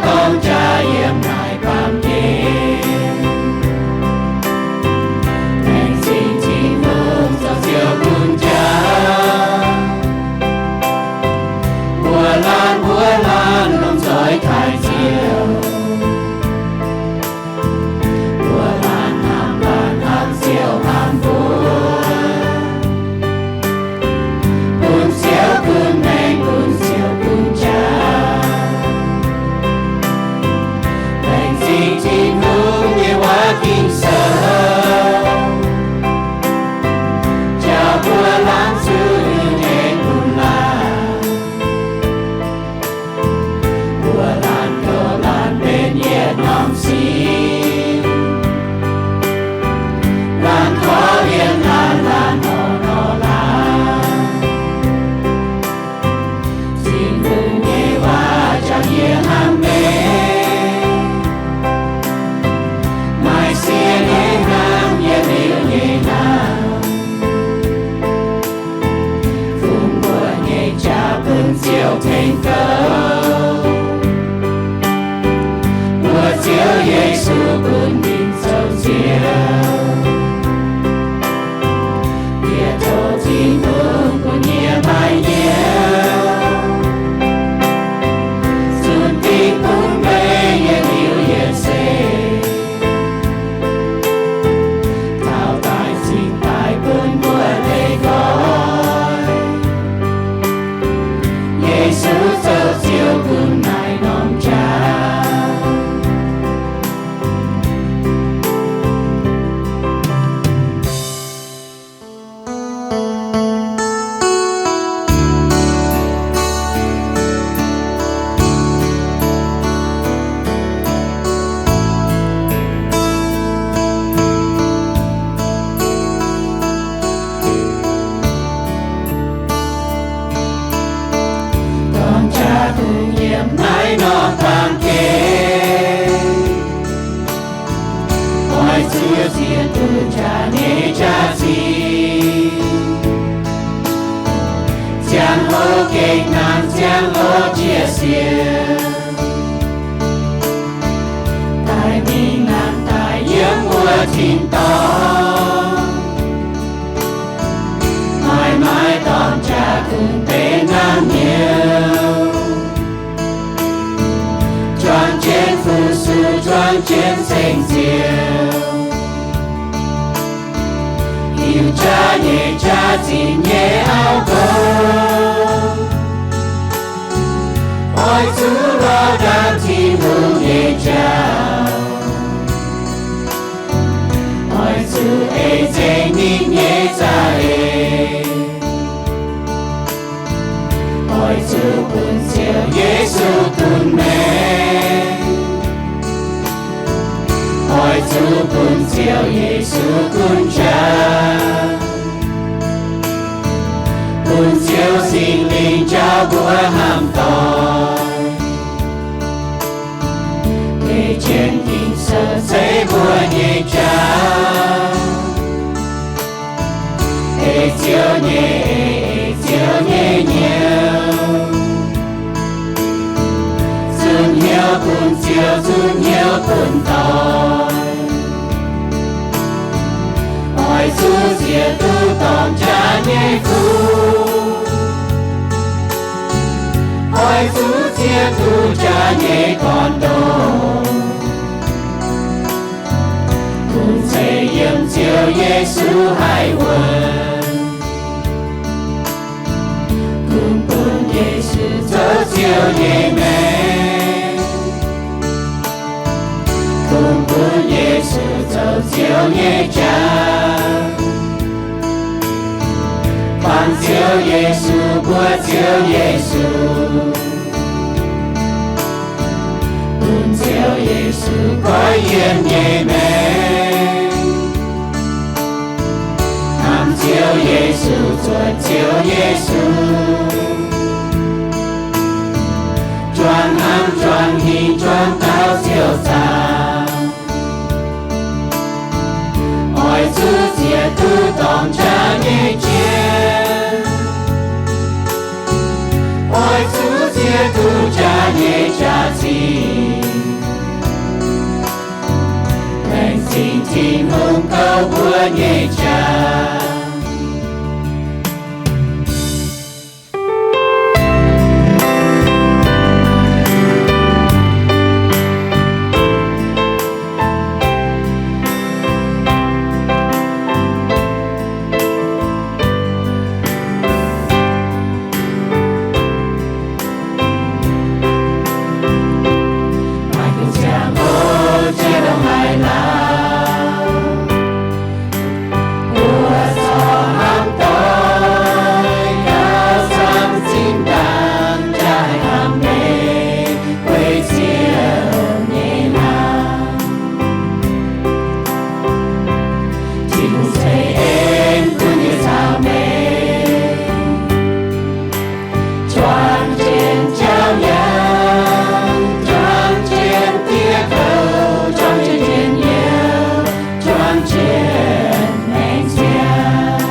dorng jaax yiem naaiv baamh gen. Laengz zingh Tin-Hungh zoux Ziouv gunv jaax, mbuo laanh mbuo laanh longc nzoih taaih Ziouv. Mbuo laanh hnamv laanh hnamv Ziouv hnamv mbuo, bun Ziouv gunv maengc, bun Ziouv gunv jaax. Laengz zingh Tin-Hungh nyei waac Ging-Sou, njaaux mbuo laanh zuqc ninh nyei bun laanh. Mbuo laanh goux laanh mbenc yietc norm sin, laanh korv-lienh laanh, laanh orn nor laanh. Tin-Hungh nyei waac njaaux yie hnamv meih, maaih sienx nyei hnamv, yietc liuz nyei hnamv. Fungx mbuo nyei jaax bun Ziouv tengx goux, mbuox Ziouv Yesu bun ninh zoux Ziouv. Yie tov Tin-Hungh bun yie maaih hnyouv, zunh dingc bun meih yietc liuz yietc seix. Taux daaih cingx daaih bun mbuo leih nqoi, Yesu zoux Ziouv gunv naaiv norm jaax. Dorng jaax kungx yiem naaiv norm baamh gen, oix zuqc ziex duqv jaax nyei jaax-zinh, ziangh hoc gengh nangh, ziangh hoc jiex sienx. Daaih mingh nangh daaih yiem wuov tin-dorngh, maaih maaih dorng jaax kungx benx naamh nyouz, juang jienv fu-sux, juang jienv ceng-ziouv, hiuv jaax nyei jaax-zinh nyei auv-nqox. Oix zuqc lorz ndaamv Tin-Hungh nyei jauv, oix zuqc ei nzengc ninh nyei za'eix, oix zuqc bun Ziouv Yesu gunv maengc, oix zuqc bun Ziouv Yesu gunv jaax, bun Ziouv Singx Lingh njaaux mbuo hnamv doic, ei jienv Ging-Sou ceix mbuo nyei jaax. Ei Ziouv nyei eix, ei Ziouv nyei nyouz, zunh hnyouv bun Ziouv, zunh hnyouv bun doic. Oix zuqc ziex duqv dorng jaax nyei fuqv, oix zuqc ziex duqv jaax nyei gorn-ndoqv, kungx zeiz yiem Ziouv Yesu haih wuonv. Kungx bun Yesu zoux Ziouv nyei maengc, kungx bun Yesu zoux Ziouv nyei jaax. Bangc Ziouv Yesu, mbuox Ziouv Yesu, bun Ziouv Yesu goiv yiem nyei maengc. Hnamv Ziouv Yesu, zuotc Ziouv Yesu, juangc hnamv juangc hingh juangc taux ziouc zaangc. Oix zuqc ziex duqv dorng jaax nyei jien, oix zuqc ziex duqv jaax nyei jaax-zinh, Tin-Hungh kouv mbuo nyei qangx. Maaih duqv ziangh hoc jiex longc haaix lauh, mbuo corc hnamv doic gauh camv zinh ndaangc jaa haih hnamv meih weic Ziouv nyei hnamv. Tin-Hungh ceix en bun yie caux meih, juang jienv jauv yangh, juang jienv diex kouv, juang jienv njien-youh, juang jienv maengc ziangh.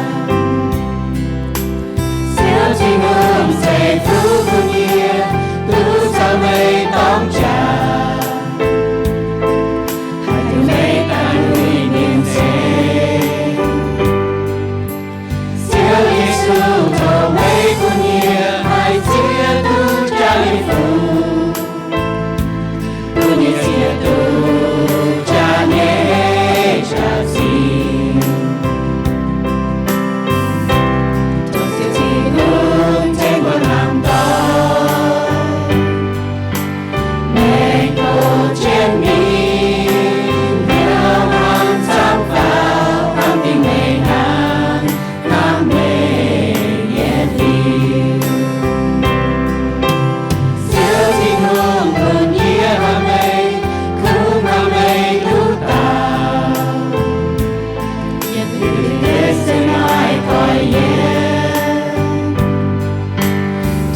Ziouv Tin-Hungh ceix fuqv bun yie, duqv caux meih dorng jaax, haih duqv meih daaih lui ninh nzengc. Ziouv Yesu, tov meih bun yie haih zieqv duqv jaa nyei fuqv, bun yie zieqc duqv jaa nyei jaax-zinh. Tov Ziouv Tin-Hungh tengx mbuo hnamv doic, mengh gox jienv mingh, hnyouv hnamv camv faaux, hnamv dingc meih hnangv, hnamv meih yietc liuz. Ziouv Tin-Hungh bun yie hnamv meih, kungx hnamv meih nduqc dauh. Yie se maaih goiv yie.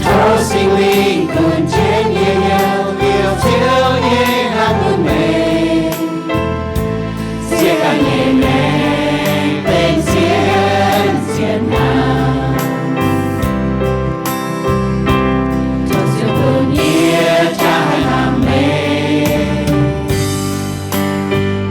Tov Singx Lingh gunv jienv yie hnyouv, liouh Ziouv nyei hnamv bun meih. Sieqv ganh nyei maengc benx zien zien hnangv. Tov Ziouv bun yie jaa haih hnamv meih.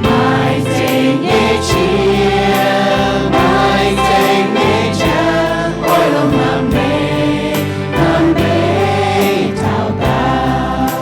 Maaih zingh nyei qiex, maaih zingh nyei qaqv, oix longc hnamv meih, hnamv meih taux daauh.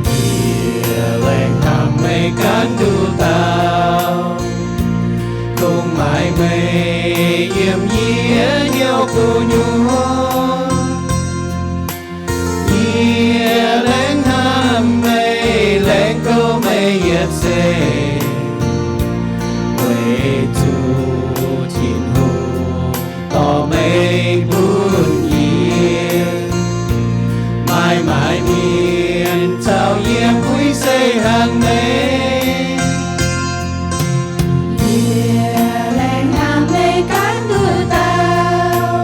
Yie laengz hnamv meih ganh nduqc dauh, kungx maaih meih yiem yie hnyouv gu'nyuoz. Yie laengz hnamv meih, laengz kouv meih yietc seix, weic zuqc Tin-Hungh dorh meih bun yie. Maaih maaic mienh caux yie puix seix hnangv meih. Yie laengz hnamv meih ganh nduqc dauh,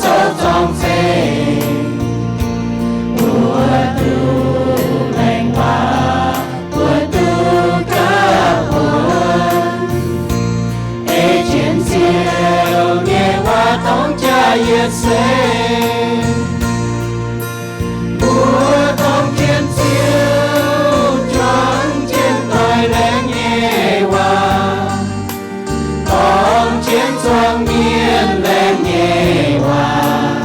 zoux zorng-zengx, mbuo duqv lengh waac, mbuo duqv gapv buonc. Ei jienv Ziouv nyei waac dorng jaa yietc seix. Mbuo dorng jienv Ziouv juangc jienv doix-laengz nyei waac, dorng jienv zuangx mienh laengz nyei waac,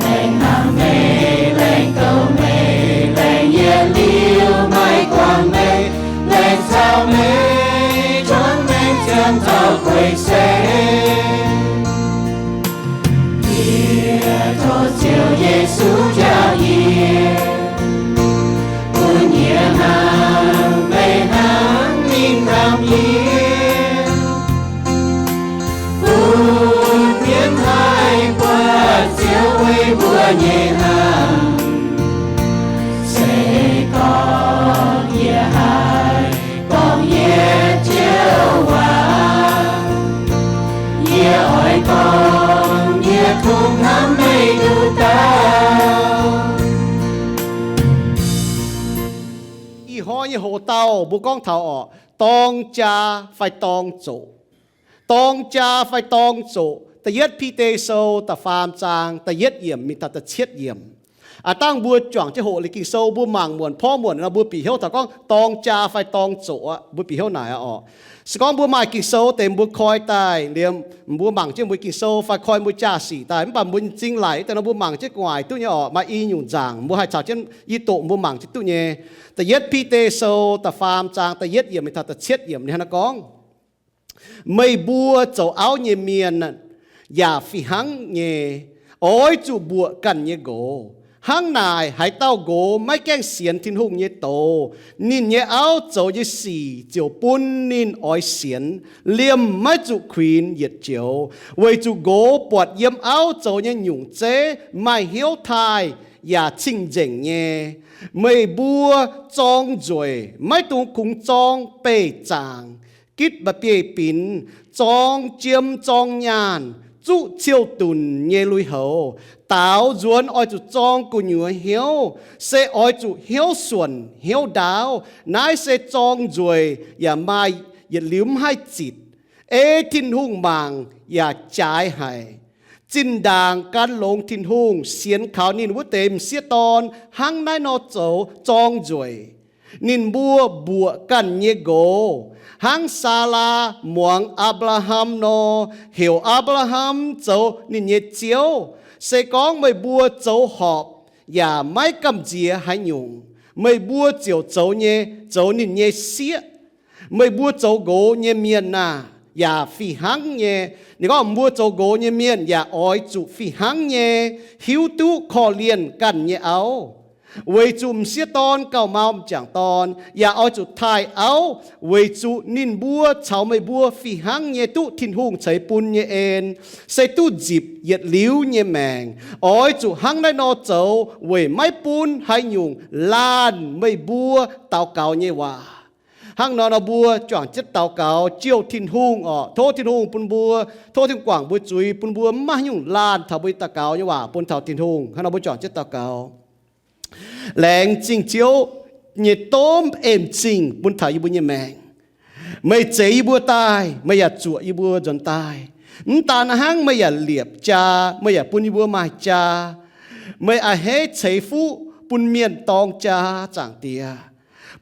laengz hnamv meih, laengz douc meih, laengz yietc liuz maiv guangc meih, laengz caux meih juangc maengc ziangh taux gueiv seix. Yie tov Ziouv Yesu njaaux yie, bun yie hnamv meih hnangv ninh hnamv yie, bun mienh haih buatc Ziouv weic mbuo nyei hnamv. Se gorngv yie haih gorngv yie Ziouv waac, yie oix gorngv yie kungx hnamv meih nduqc dauh. Ih hnoi nyei hoc-dauh mbuo gorngv taux orqc, dorng jaa fai dorng zoqc. Dorng jaa fai dorng zoqc. Da'yietv Bide Sou da'faam zaang da'yietv yiemc mingh taux da'cietv yiemc. Aav dangh mbuo juangc jienv hoqc liuz Ging-Sou mbuo mangc muonc porv muonc nor mbuo bieqc hnyouv taux gorngv dorng jaa fai dorng zoqc aqv, mbuo bieqc hnyouv naaic orqc. Se gorngv mbuo maaih Ging-Sou deix mbuo koi daaih liemh, mbuo mangc jienv mbuo Ging-Sou fai koi mbuo jaa-sic daaih, mv baac mbuo m'zing laic daaih nor mbuo mangc jienv gu'nguaaic duqv nyei orqc. Maaih i nyungc nzaangc mbuo haih caux jienv i doqc mbuo mangc jienv duqv nyei. Da'yietv Bide Sou da'faam zaang da'yietv yiemc mingh taux da'cietv yiemc ninh hnangv naaiv gorngv, meih mbuo zoux auv nyei mienh yaac fih hnangv nyei, oix zuqc mbuoqc ganh nyei nqox. Hnangv naaic, haaix dauh nqox maiv gaengh sienx Tin-Hungh nyei doz, ninh nyei auv zoux nyei sic ziouc bun ninh oix sienx, liemh maiv zuqc kuinx yietc joux, weic zuqc nqox buatc yiem auv zoux nyei nyungc zeiv maaih hnyouv taaih yaac cing-nzengc nyei. Meih mbuo zorng nzueic maiv dungx kungx zorng beih zaangc, gitv mba'bieiv-binx, zorng jiem zorng nyaanh, zuqv ciou-dunc nyei lui-houx. Daaux nzuonx oix zuqc zorng gu'nyuoz hnyouv, se oix zuqc hnyouv suonc hnyouv ndaauv. Naaiv se zorng nzueic yaac maaih yietc liuz mv haih zitc. Ei Tin-Hungh mangc yaac jaaix haic. Zinh ndaangc gan longx Tin-Hungh sienx kaux ninh wuov deix m'sieqv dorn hnangv naaiv nor zoux zorng nzueic. Ninh mbuo mbuoqc ganh nyei nqox, hnangv Saalaa muangx Apc^laa^ham nor, heuc Apc^laa^ham zoux ninh nyei ziouv. Se gorngv meih mbuo zoux horpc yaac maiv gamh nziex haaix nyungc, meih mbuo ziouc zoux nyei, zoux ninh nyei sieqv. Meih mbuo zoux nqox nyei mienh aah! Yaac fih hnangv nyei. Ninh gorngv mbuo zoux nqox nyei mienh yaac oix zuqc fih hnangv nyei hiuv duqv korv-lienh ganh nyei auv, weic zuqc m'sieqv dorn gauh mau m'jangc dorn, yaac oix zuqc taaih auv, weic zuqc ninh mbuo caux meih mbuo fih hnangv nyei duqv Tin-Hungh ceix bun nyei en, se duqv nzipc yietc liuz nyei maengc. Oix zuqc hnangv naaiv nor zoux weic maiv bun haaix nyungc laanh meih mbuo daux gaux nyei waac. Hnangv nor nor mbuo juangc jienv daux gaux jouh Tin-Hungh orqc. Tov Tin-Hungh bun mbuo, tov Tin-Hungh guangc mbuo zuiz, bun mbuo maiv maaih haaix nyungc laanh taux mbuo nyei daux gaux nyei waac bun taux Tin-Hungh. Hnangv nor mbuo juangc jienv daux gaux. Laengz zingh Ziouv nyei domh en zingh bun taux yie mbuo nyei maengc. Meih zeix yie mbuo daaih, meih yaac zuoqc yie mbuo nzuonx daaih. Mv daan hnangv, meih yaac liepc jaa, meih yaac bun yie mbuo maaih jaa. Meih a'hneiv ceix fuqv bun mienh dorng jaa, Zaangc Diex,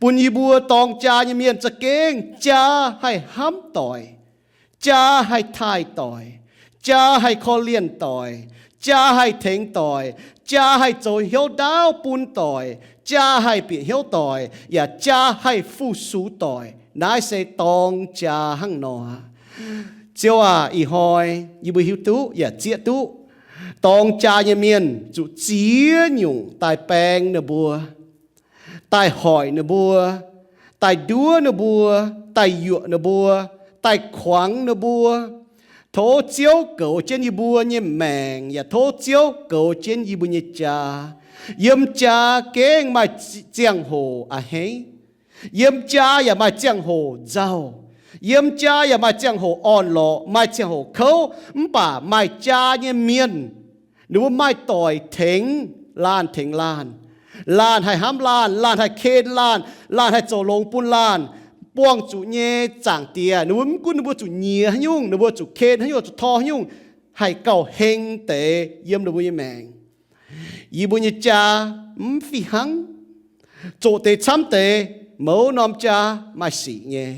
bun yie mbuo dorng jaa nyei mienh za'gengh jaa haih hnamv doic, jaa haih taaih doic, jaa haih korv-lienh doic, jaa haih tengx doic, jaa haih zoux hnyouv ndaauv bun doic, jaa haih bieqc hnyouv doic, yaac jaa haih fu-sux doic. Naaiv se dorng jaa hnangv nor. Ziouv aac, ih hnoi yie mbuo hiuv duqv yaac zieqv duqv dorng jaa nyei mienh zuqc ziex nyungc daaih baeng ninh mbuo, daaih hoic ninh mbuo, daaih nduov ninh mbuo, daaih yuoqc ninh mbuo, daaih kuangx ninh mbuo. Tov Ziouv goux jienv yie mbuo nyei maengc, yaac tov Ziouv goux jienv yie mbuo nyei jaa. Yiem jaa gengh maaih ziangh hoc a'hneiv. Yiem jaa yaac maaih ziangh hoc nzauh. Yiem jaa yaac maaih ziangh hoc orn-lorqc, maaih ziangh hoc kouv, mv baac maaih jaa nyei mienh, ninh mbuo maaih doic tengx laanh tengx laanh. Laanh haih hnamv laanh, laanh haih ken laanh, laanh haih zoux longx bun laanh. Buangh zuqc nyei Zaangc Diex, ninh mbuo mv gunv ninh mbuo zuqc nyiex haaix nyungc, ninh mbuo zuqc ken haaix nyungc, zuqc tor haaix nyungc, haih gauh heng deix yiem ninh mbuo nyei maengc. Yie mbuo nyei jaa mv fih hnangv. Zoqc deix camv deix, mouz norm jaa maaih sic nyei.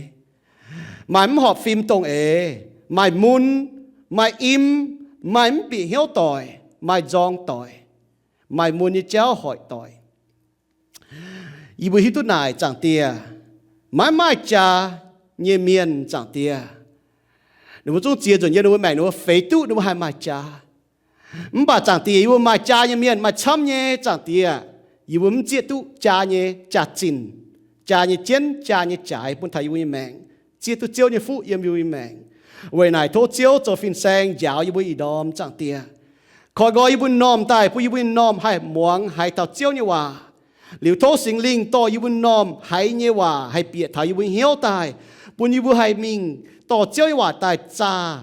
Maaih mv horpc fim dongh eix, maaih mun, maaih im, maaih mv bieqc hnyouv doic, maaih nzorng doic, maaih mun nyei jauv hoic doic. Yie mbuo hiuv duqv naaic, Zaangc Diex, maiv maaih jaa nyei mienh, Zaangc Diex, ninh mbuo zungv ziex nzunc yiem ninh mbuo maengc ninh mbuo feix duqv ninh mbuo haih maaih jaa. Mv baac Zaangc Diex, yie mbuo maaih jaa nyei mienh maaih camv nyei, Zaangc Diex, yie mbuo mv zieqv duqv jaa nyei jaax-zinh, jaa nyei jienv, jaa nyei jaaix bun taux yie mbuo nyei maengc, zieqv duqv Ziouv nyei fuqv yiem yie mbuo nyei maengc. Weic naaic tov Ziouv zoux fin-saeng njaaux yie mbuo ih ndorm, Zaangc Diex. Koi nqoi yie mbuo m'normh daaih bun yie mbuo m'normh haih muangx haiz taux Ziouv nyei waac. Liuz tov Singx Lingh dorh yie mbuo m'normh haiz nyei waac haih bieqc taux yie mbuo hnyouv daaih, bun yie mbuo haih mingh dorh Ziouv nyei waac daaih zaah,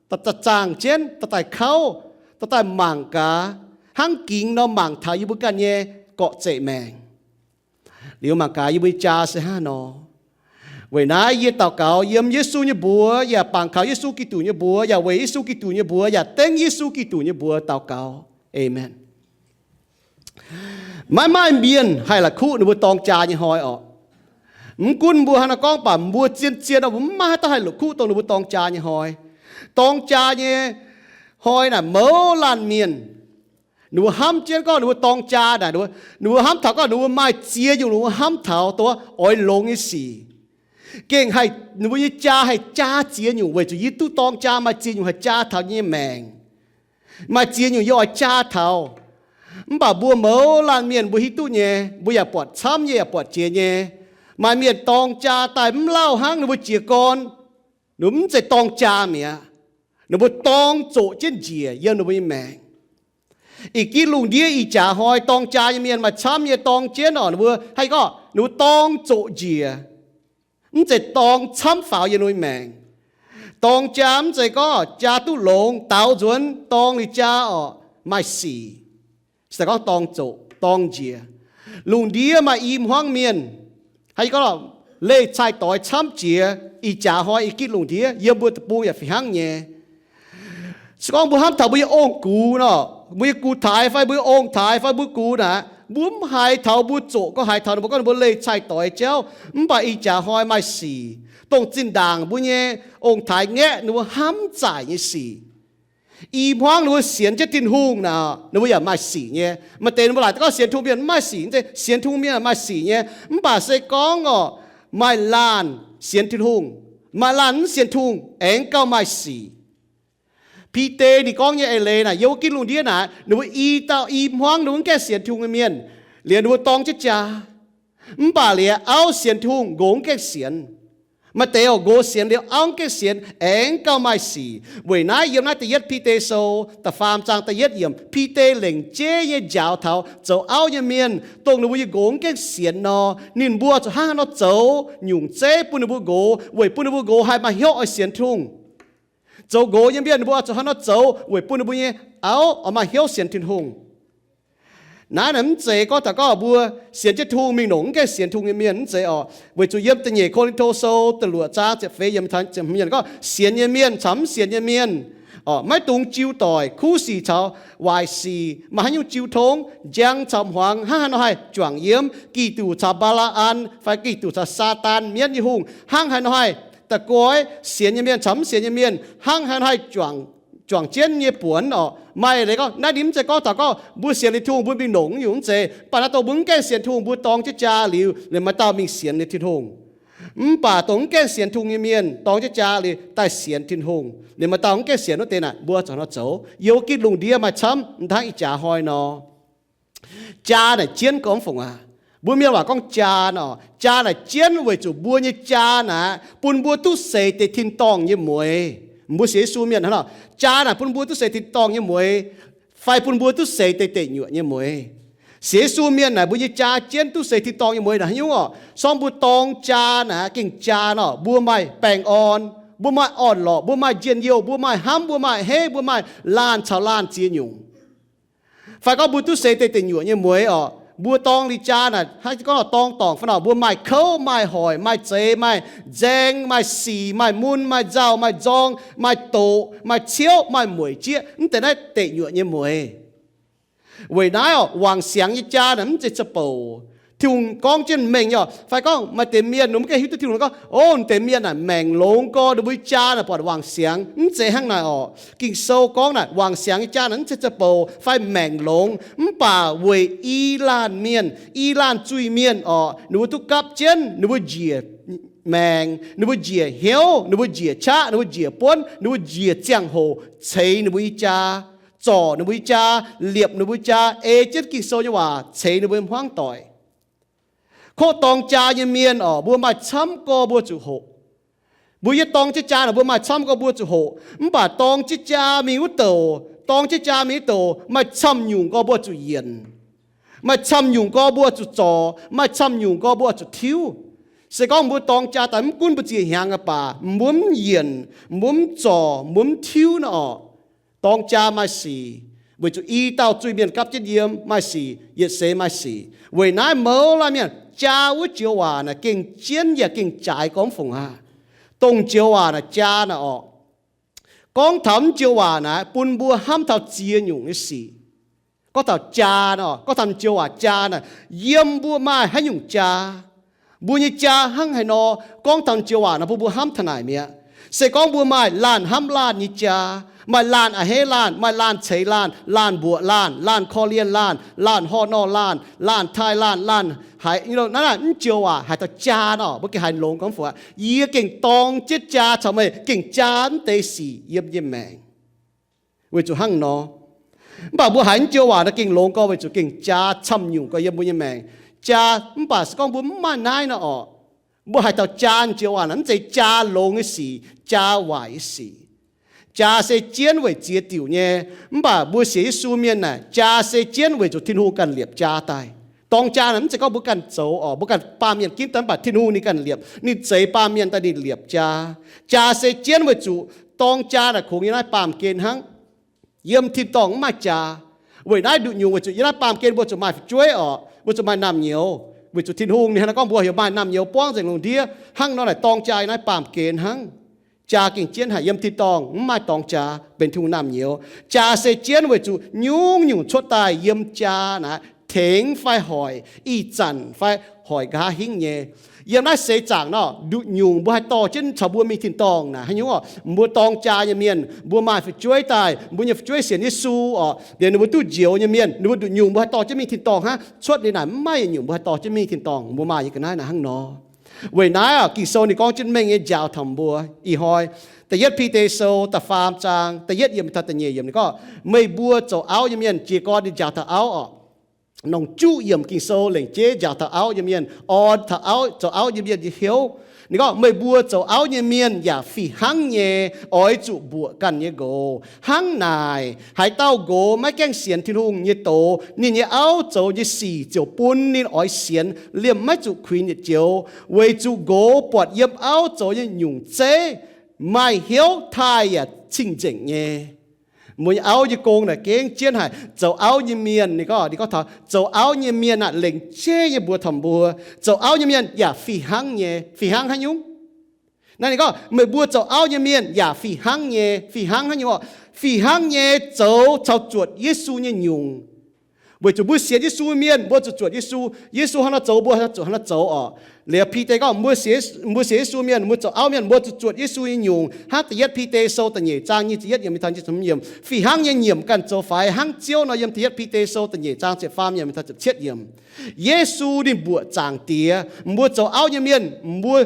daaih zaangh jienv, daaih daaih kauv, daaih daaih mangc gaax, hnangv gingx nor mangc taux yie mbuo ganh nyei gorqv-zeqc maengc. Liuz mangc gaax yie mbuo nyei jaa se hnangv nor. Weic naaiv yie daux gaux yiem Yesu nyei mbuox, yaac bangc kaux Yesu Giduc nyei mbuox, yaac weic Yesu Giduc nyei mbuox, yaac dengv Yesu Giduc nyei mbuox daux gaux. Aamen. Maiv maaih mienh haih la'kuqv ninh mbuo dorng jaa nyei hnoi orqc. Mv gunv mbuo hnangv naaiv gorngv baac mbuo zien-zien nor mbuo mv maaih haaix dauh haih la'kuqv dongh ninh mbuo dorng jaa nyei hnoi. Dorng jaa nyei hnoi naaic mouz laanh mienh, ninh mbuo hnamv jienv gorngv ninh mbuo dorng jaa naaic, ninh mbuo hnamv taux gorngv ninh mbuo maaih ziex nyungc ninh mbuo hnamv taux dongh oix longx nyei sic. Gengh haih ninh mbuo nyei jaa haih jaa ziex nyungc weic zuqc yie duqv dorng jaa maaih ziex nyungc haih jaa taux nyei maengc. Maaih ziex nyungc yie oix jaa taux. Mv baac mbuo mouz laanh mienh mbuo hiuv duqv nyei, mbuo yaac buatc camv nyei yaac buatc jiex nyei. Maaih mienh dorng jaa daaih mv lauh hnangv ninh mbuo jiez gorn, ninh mbuo mv zeiz dorng jaa mi'aqv. Ninh mbuo dorng zoqc jienv njiec yiem ninh mbuo nyei maengc. Ih gitv lungh ndiev ih jaax hnoi dorng jaa nyei mienh maaih camv nyei dorng jienv orqc, ninh mbuo haih gorngv ninh mbuo dorng zoqc njiec, mv zeiz dorng camv faaux yiem ninh mbuo nyei maengc. Dorng jaa mv zeiz gorngv jaa duqv longx daaux nzuonx dorng liuz jaa orqc maaih sic. Se gorngv dorng zoqc dorng njiec, lungh ndiev maaih i hmuangv mienh, haih gorngv leih cai-doix camv jiex. Ih jaax hnoi ih gitv lungh ndiev yiem mbuo deic-bung yaac fih hnangv nyei. Se gorngv mbuo hnamv taux mbuo nyei ong-gux nor, mbuo nyei gux-taaix fai mbuo nyei ong-taaix fai mbuo gux naaic, mbuo mv haiz taux mbuo zoqc gorngv haiz taux ninh mbuo gorngv ninh mbuo leih cai-doix jauv. Mv baac ih jaax hnoi maaih sic, dongh zinh ndaangc mbuo nyei ong-taaix ngaeqv ninh mbuo hnamv zaaic nyei sic. I hmuangv ninh mbuo sienx jienv Tin-Hungh naaic, ninh mbuo yaac maaih sic nyei. Maaih deix ninh mbuo laaic gorngv sienx Tin-Hungh mienh mv maaih sic, mv zeiz. Sienx Tin-Hungh mienh maaih sic nyei. Mv baac se gorngv orqc, maaih laanh sienx Tin-Hungh, maaih laanh mv sienx Tin-Hungh aengx gauh maaih sic. Bide ninh gorngv nyei eix leiz naaic, yiem wuov gitv lungh ndiev naaic, ninh mbuo i dauh i hmuangv ninh mbuo mv gaengh sienx Tin-Hungh nyei mienh, liuz ninh mbuo dorng jienv jaa. Mv baac liuz auv sienx Tin-Hungh, nqox mv gaengh sienx. Maaih deix oc, nqox sienx liuz auv mv gaengh sienx, aengx gauh maaih sic. Weic naaiv yiem naaiv da'yietv Bide Sou da'faam zaang da'yietv yiemc, Bide lengc jeiv nyei njaaux taux zoux auv nyei mienh, dongh ninh mbuo nyei nqox mv gaengh sienx nor, ninh mbuo zuqc hnangv haaix nor zoux nyungc zeiv bun ninh mbuo nqox, weic bun ninh mbuo nqox haih maaih hnyouv oix sienx Tin-Hungh. Zoux nqox nyei mienh ninh mbuo oix zuqc hnangv haaix nor zoux weic bun ninh mbuo nyei auv oix maaih hnyouv sienx Tin-Hungh. Naaiv naaic mv zeiz gorngv taux gorngv mbuo sienx jienv Tin-Hungh mingh longc mv gaengh sienx Tin-Hungh nyei mienh, mv zeiz oc. Weic zuqc yiem da'nyeic Ko^lin^to Sou da'luoqc zaang ziepc feix yiemc gorngv, sienx nyei mienh caux mv sienx nyei mienh, oc, maiv dungx jiu doic, kuv sic caux waaic sic, maaih haaix nyungc jiu tongv, njang caux hmuangx, hnangv haaix nor haih juangc yiem Giduc caux Mbaa^laa^an fai Giduc caux Saadaan, mienv nyei hungh, hnangv haaix nor haih da'goiv sienx nyei mienh caux mv sienx nyei mienh, hnangv haaix nor haih juangc, juangc jienv nyei buonc oc. Maaih leiz gorngv naaiv ninh mv zeiz gorngv taux gorngv mbuo sienx liuz Tin-Hungh mbuo mingh longc nyungc, mv zeiz. Mv baac naaiv dongh mbuo mv gaengh sienx Tin-Hungh mbuo dorng jienv jaa liuz, liemh maaih dauh mingh sienx liuz Tin-Hungh. Mv baac dongh mv gaengh sienx Tin-Hungh nyei mienh dorng jienv jaa liuz daaih sienx Tin-Hungh, liemh maaih dauh mv gaengh sienx wuov deix naaic, mbuo zuqc hnangv nor zoux. Yiem wuov gitv lungh ndiev maaih camv, mv hnangv ih jaax hnoi nor. Jaa naaic jienv gorngv fongc aac. Mbuo mienh waac gorngv jaa nor, jaa naaic jienv weic zuqc mbuo nyei jaa naaic bun mbuo duqv seix deix tin-dorngh nyei mueix. Mbuo sienx Yesu mienh hnangv nor, jaa naaic bun mbuo duqv seix tin-dorngh nyei mueix, fai bun mbuo duqv seix deix deic nyuoqc nyei mueix. Sienx Yesu mienh naaic, mbuo nyei jaa jienv duqv seix tin-dorngh nyei mueiz naaic haaix nyungc orqc? Sorng mbuo dorng jaa naaic gengh jaa nor, mbuo maaih baengh orn, mbuo maaih orn-lorqc, mbuo maaih njien-youh, mbuo maaih hnamv, mbuo maaih heiv, mbuo maaih laanh caux laanh ziex nyungc. Fai gorngv mbuo duqv seix deix deic nyuoqc nyei mueiz orqc, mbuo dorng liuz jaa naaic, hnangv gorngv dorng dorngc fai nor, mbuo maaih kouv, maaih hoic, maaih zeix, maaih nzaeng, maaih sic, maaih mun, maaih nzauh, maaih nzorng, maaih doqc, maaih ciouv, maaih mueic jieqv, mv deix naaiv deic nyuoqc nyei mueiz. Weic naaiv orqc, wangc siangx nyei jaa naaic mv zeiz za'bouc. Tin-Hungh gorngv jienv mengh nyei orqc. Fai gorngv maaih deix mienh, ninh mv gaengh hiuv duqv Tin-Hungh gorngv, o, deix mienh naaic maengc longx gorx, ninh mbuo nyei jaa naaic buatc wangc siangx. Mv zeiz hnangv naaic orqc. Ging-Sou gorngv naaic, wangc siangx nyei jaa naaic mv zeiz za'bouc fai maengc longx, mv baac weic i laanh mienh, i laanh zuiz-mienh orqc, ninh mbuo duqv gapv jienv, ninh mbuo njiec maengc, ninh mbuo njiec hnyouv, ninh mbuo njiec qaqv, ninh mbuo njiec buonv, ninh mbuo njiec ziangh hoc ceix ninh mbuo nyei jaa, zorc ninh mbuo nyei jaa, liepc ninh mbuo nyei jaa, ei jienv Ging-Sou nyei waac ceix ninh mbuo nyei hmuangv doic. Kov dorng jaa nyei mienh orqc, mbuo maaih camv gorx mbuo zuqc hoqc. Mbuo yie dorng jienv jaa naaic, mbuo maaih camv gorx mbuo zuqc hoqc. Mv baac dorng jienv jaa mingh wuov douc, dorng jienv jaa mingh wuov douc, maaih camv nyungc gorx mbuo zuqc yienc. Maaih camv nyungc gorx mbuo zuqc zorc, maaih camv nyungc gorx mbuo zuqc tiuv. Se gorngv mbuo dorng jaa daaih mv gunv mbuo ziex hnyangx aqv baac, mbuo mv yienc, mbuo mv zorc, mbuo mv tiuv nor orqc, dorng jaa maaih sic, weic zuqc i dauh zuiz-mienh gapv jienv yiem, maaih sic, yietc seix maaih sic. Weic naaiv mouz laanh mienh, jaa wuov joux waac naaic gengh jienv yaac gengh jaaix gormx fungc aqv. Dongh joux waac naaic jaa naaic orqc, gorngv taux mv joux waac naaic bun mbuo hnamv taux ziex nyungc nyei sic. Gorngv taux jaa nor, gorngv taux mv joux waac jaa naaic, yiem mbuo maaih haaix nyungc jaa? Mbuo nyei jaa hnangv haaix nor? Gorngv taux mv joux waac naaic bun mbuo hnamv taux naaic mi'aqv. Se gorngv mbuo maaih laanh hnamv laanh nyei jaa, maaih laanh a'hneiv laanh, maaih laanh ceix laanh, laanh mbuoqc laanh, laanh korv-lienh laanh, laanh horh nor laanh, laanh taaih laanh, laanh haiz, naaiv mv joux waac haaix dauh jaa nor, mbuo gengh haiz longx gormx fungc aqv. Yie gengh dorng jienv jaa caux meih gengh jaa mv deix sic yiem yie maengc. Weic zuqc hnangv nor, mv baac mbuo haiz mv joux waac naaiv gengh longx gorx weic zuqc gengh jaa camv nyungc gorx yiem mbuo nyei maengc. Jaa, mv baac se gorngv mbuo mv maaih naaiv nor orqc, mbuo haaix dauh jaa joux waac naaiv mv zeiz jaa longx nyei sic, jaa waaic nyei sic. Jaa se jienv weic ziex diuc nyei. Mv baac mbuo sienx Yesu mienh naaic, jaa se jienv weic zuqc Tin-Hungh ganh liepc jaa daaih. Dorng jaa naaic mv zeiz gorngv mbuo ganh zoux orqc, mbuo ganh baamh mienh ginv daaih, mv baac Tin-Hungh ninh ganh liepc, ninh zeix baamh mienh daaih ninh liepc jaa. Jaa se jienv weic zuqc dorng jaa naaic kungx yiem naaiv baamh gen hnangv. Yiem tin-dorngh mv maaih jaa. Weic naaiv nduqc nyungc weic zuqc yiem naaiv baamh gen mbuo zuqc maaih fu'jueiv orqc, mbuo zuqc maaih naamh nyouz. Weic zuqc Tin-Hungh ninh hnangv naaiv gorngv mbuo heuc maaih naamh nyouz buangv nzengc lungh ndiev. Hnangv nor naaic dorng jaa yiem naaiv baamh gen hnangv. Jaa gengh jienv haic, yiem tin-dorngh mv maaih dorng jaa benx Tin-Hungh naamh nyouz. Jaa se jienv weic zuqc nyungc-nyungc cuotv daaih yiem jaa naaic tengx fai hoic, ih zanc fai hoic nqa'haav hingv nyei. Yiem naaiv seix zaangc nor, nduqc nyungc mbuo haih dorh jienv caux mbuo mingh tin-dorngh naaic haaix nyungc orqc? Mbuo dorng jaa nyei mienh, mbuo maaih fu'jueiv daaih, mbuo nyei fu'jueiv sienx Yesu orqc, liemh ninh mbuo duqv njoux nyei mienh, ninh mbuo nduqc nyungc mbuo haih dorh jienv mingh tin-dorngh hnangv. Cuotv liuz naaic mv maaih yietc nyungc mbuo haih dorh jienv mingh tin-dorngh. Mbuo maaih nyei ga'naaiv naaic hnangv nor. Weic naaiv orqc, Ging-Sou ninh gorngv jienv mengh nyei njaaux taux mbuo. Ih hnoi, da'yietv Bide Sou da'faam zaang da'yietv yiemc taux da'nyeic yiemc ninh gorngv, meih mbuo zoux auv nyei mienh, jiez gorn ninh njaaux taux auv orqc, longc juqv yiemc Ging-Sou lengc jeiv njaaux taux auv nyei mienh, orn taux auv, zoux auv nyei mienh nyei hnyouv. Ninh gorngv, meih mbuo zoux auv nyei mienh yaac fih hnangv nyei oix zuqc mbuoqc ganh nyei nqox. Hnangv naaic, haaix dauh nqox maiv gaengh sienx Tin-Hungh nyei doz, ninh nyei auv zoux nyei sic ziouc bun ninh oix sienx liemh maiv zuqc kuinx yietc joux, weic zuqc nqox buatc yiem auv zoux nyei nyungc zeiv maaih hnyouv taaih yaac cing-nzengc nyei. Mbuo nyei auv nyei gong naaic gengh jienv haic. Zoux auv nyei mienh, ninh gorngv, ninh gorngv taux zoux auv nyei mienh aah, lengc jeiv nyei mbuox taux mbuo, zoux auv nyei mienh yaac fih hnangv nyei. Fih hnangv haaix nyungc? Naaiv ninh gorngv, meih mbuo zoux auv nyei mienh yaac fih hnangv nyei. Fih hnangv haaix nyungc orqc? Fih hnangv nyei zoux caux zuotc Yesu nyei nyungc. Weic zuqc mbuo sienx Yesu mienh, mbuo zuqc zuotc Yesu. Yesu hnangv nor zoux, mbuo zuqc hnangv nor zoux orqc. Liuz Bide gorngv, mbuo sienx, mbuo sienx Yesu mienh, mbuo zoux auv mienh, mbuo zuqc zuotc Yesu nyei nyungc. Hnangv da'yietv Bide Sou da'nyeic zaang nyic ziepc yietv yiemc, yiemc, yiemc, fih hnangv nyei nyiemc ganh zoux faix. Hnangv Ziouv nor, yiem da'yietv Bide Sou da'nyeic zaang ziepc faam yiemc taux ziepc cietv yiemc. Yesu ninh mbuoqc Zaangc Diex. Mbuo zoux auv nyei mienh, mbuo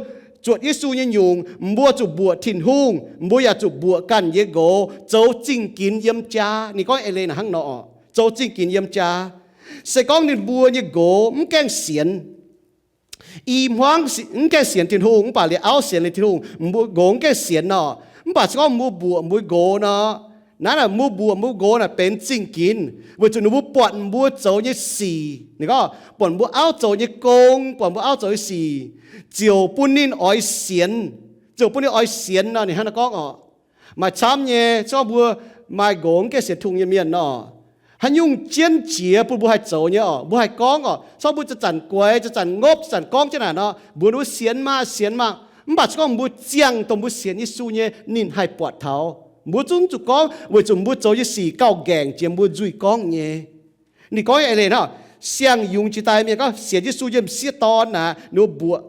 zuotc Yesu nyei nyungc, mbuo zuqc mbuoqc Tin-Hungh, mbuo yaac zuqc mbuoqc ganh nyei nqox, zoux zingh ginx yiem jaa. Ninh gorngv eix leiz naaic hnangv nor orqc, zoux zingh ginx yiem jaa. Se gorngv ninh mbuo nyei nqox mv gaengh sienx, i hmuangv mv gaengh sienx Tin-Hungh, mv baac liuz auv sienx liuz Tin-Hungh, mbuo nqox mv gaengh sienx nor, mv baac se gorngv mbuo mbuoqc mbuo nqox nor, Naaiv naaic mbuo mbuoqc mbuo nqox naaic benx zingh ginx weic zuqc ninh mbuo buatc mbuo zoux nyei sic, ninh gorngv buatc mbuo auv zoux nyei gong, buatc mbuo auv zoux nyei sic, ziouc bun ninh oix sienx. Ziouc bun ninh oix sienx nor, ninh hnangv naaiv gorngv orqc. Maaih camv nyei, se gorngv mbuo maaih nqox mv gaengh sienx Tin-Hungh nyei mienh nor, haaix nyungc jienv jiex bun mbuo haih zoux nyei orqc, mbuo haih gorngv orqc. Se gorngv mbuo zanc-zanc guaix, zanc-zanc ngopv, zanc-zanc gorngv jienv naaic nor, mbuox ninh mbuo sienx maah, sienx maah. Mv baac se gorngv mbuo ziangh dongh mbuo sienx Yesu nyei, ninh haih buatc taux. Mbuo zungv zuqc gorngv weic zuqc mbuo zoux nyei sic gauh nqaengc jiex mbuo nzuih gorngv nyei. Ninh gorngv nyei eix leiz hnangv, siang-yungz jiex daaih mienh gorngv sienx Yesu yiem m'sieqv dorn naaic, ninh mbuo mbuoqc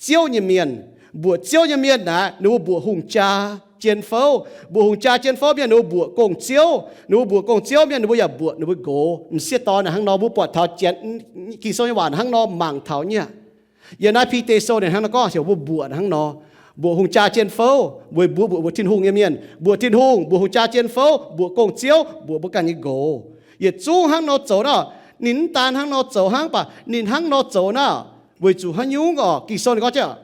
Ziouv nyei mienh. Mbuoqc Ziouv nyei mienh naaic, ninh mbuo mbuoqc hungh jaa jien fouv. Mbuoqc hungh jaa jien fouv mienh, ninh mbuo mbuoqc gong-ziouv. Ninh mbuo mbuoqc gong-ziouv mienh, ninh mbuo yaac mbuoqc ninh mbuo nqox. M'sieqv dorn naaic hnangv nor, mbuo buatc taux Ging-Sou nyei waac hnangv nor mangc taux nyei aqv. Yiem naaiv Bide Sou ninh hnangv nor gorngv heuc mbuo mbuoqc hnangv nor, mbuoqc hungh jaa jien fouv, weic mbuo mbuoqc, mbuoqc Tin-Hungh nyei mienh, mbuoqc Tin-Hungh, mbuoqc hungh jaa jien fouv, mbuoqc gong-ziouv, mbuoqc mbuo ganh nyei nqox. Yietc zungv hnangv nor zoux naaic, ninh mv daan hnangv nor zoux hnangv, mv baac ninh hnangv nor zoux naaic, weic zuqc haaix nyungc orqc? Ging-Sou ninh gorngv jienv,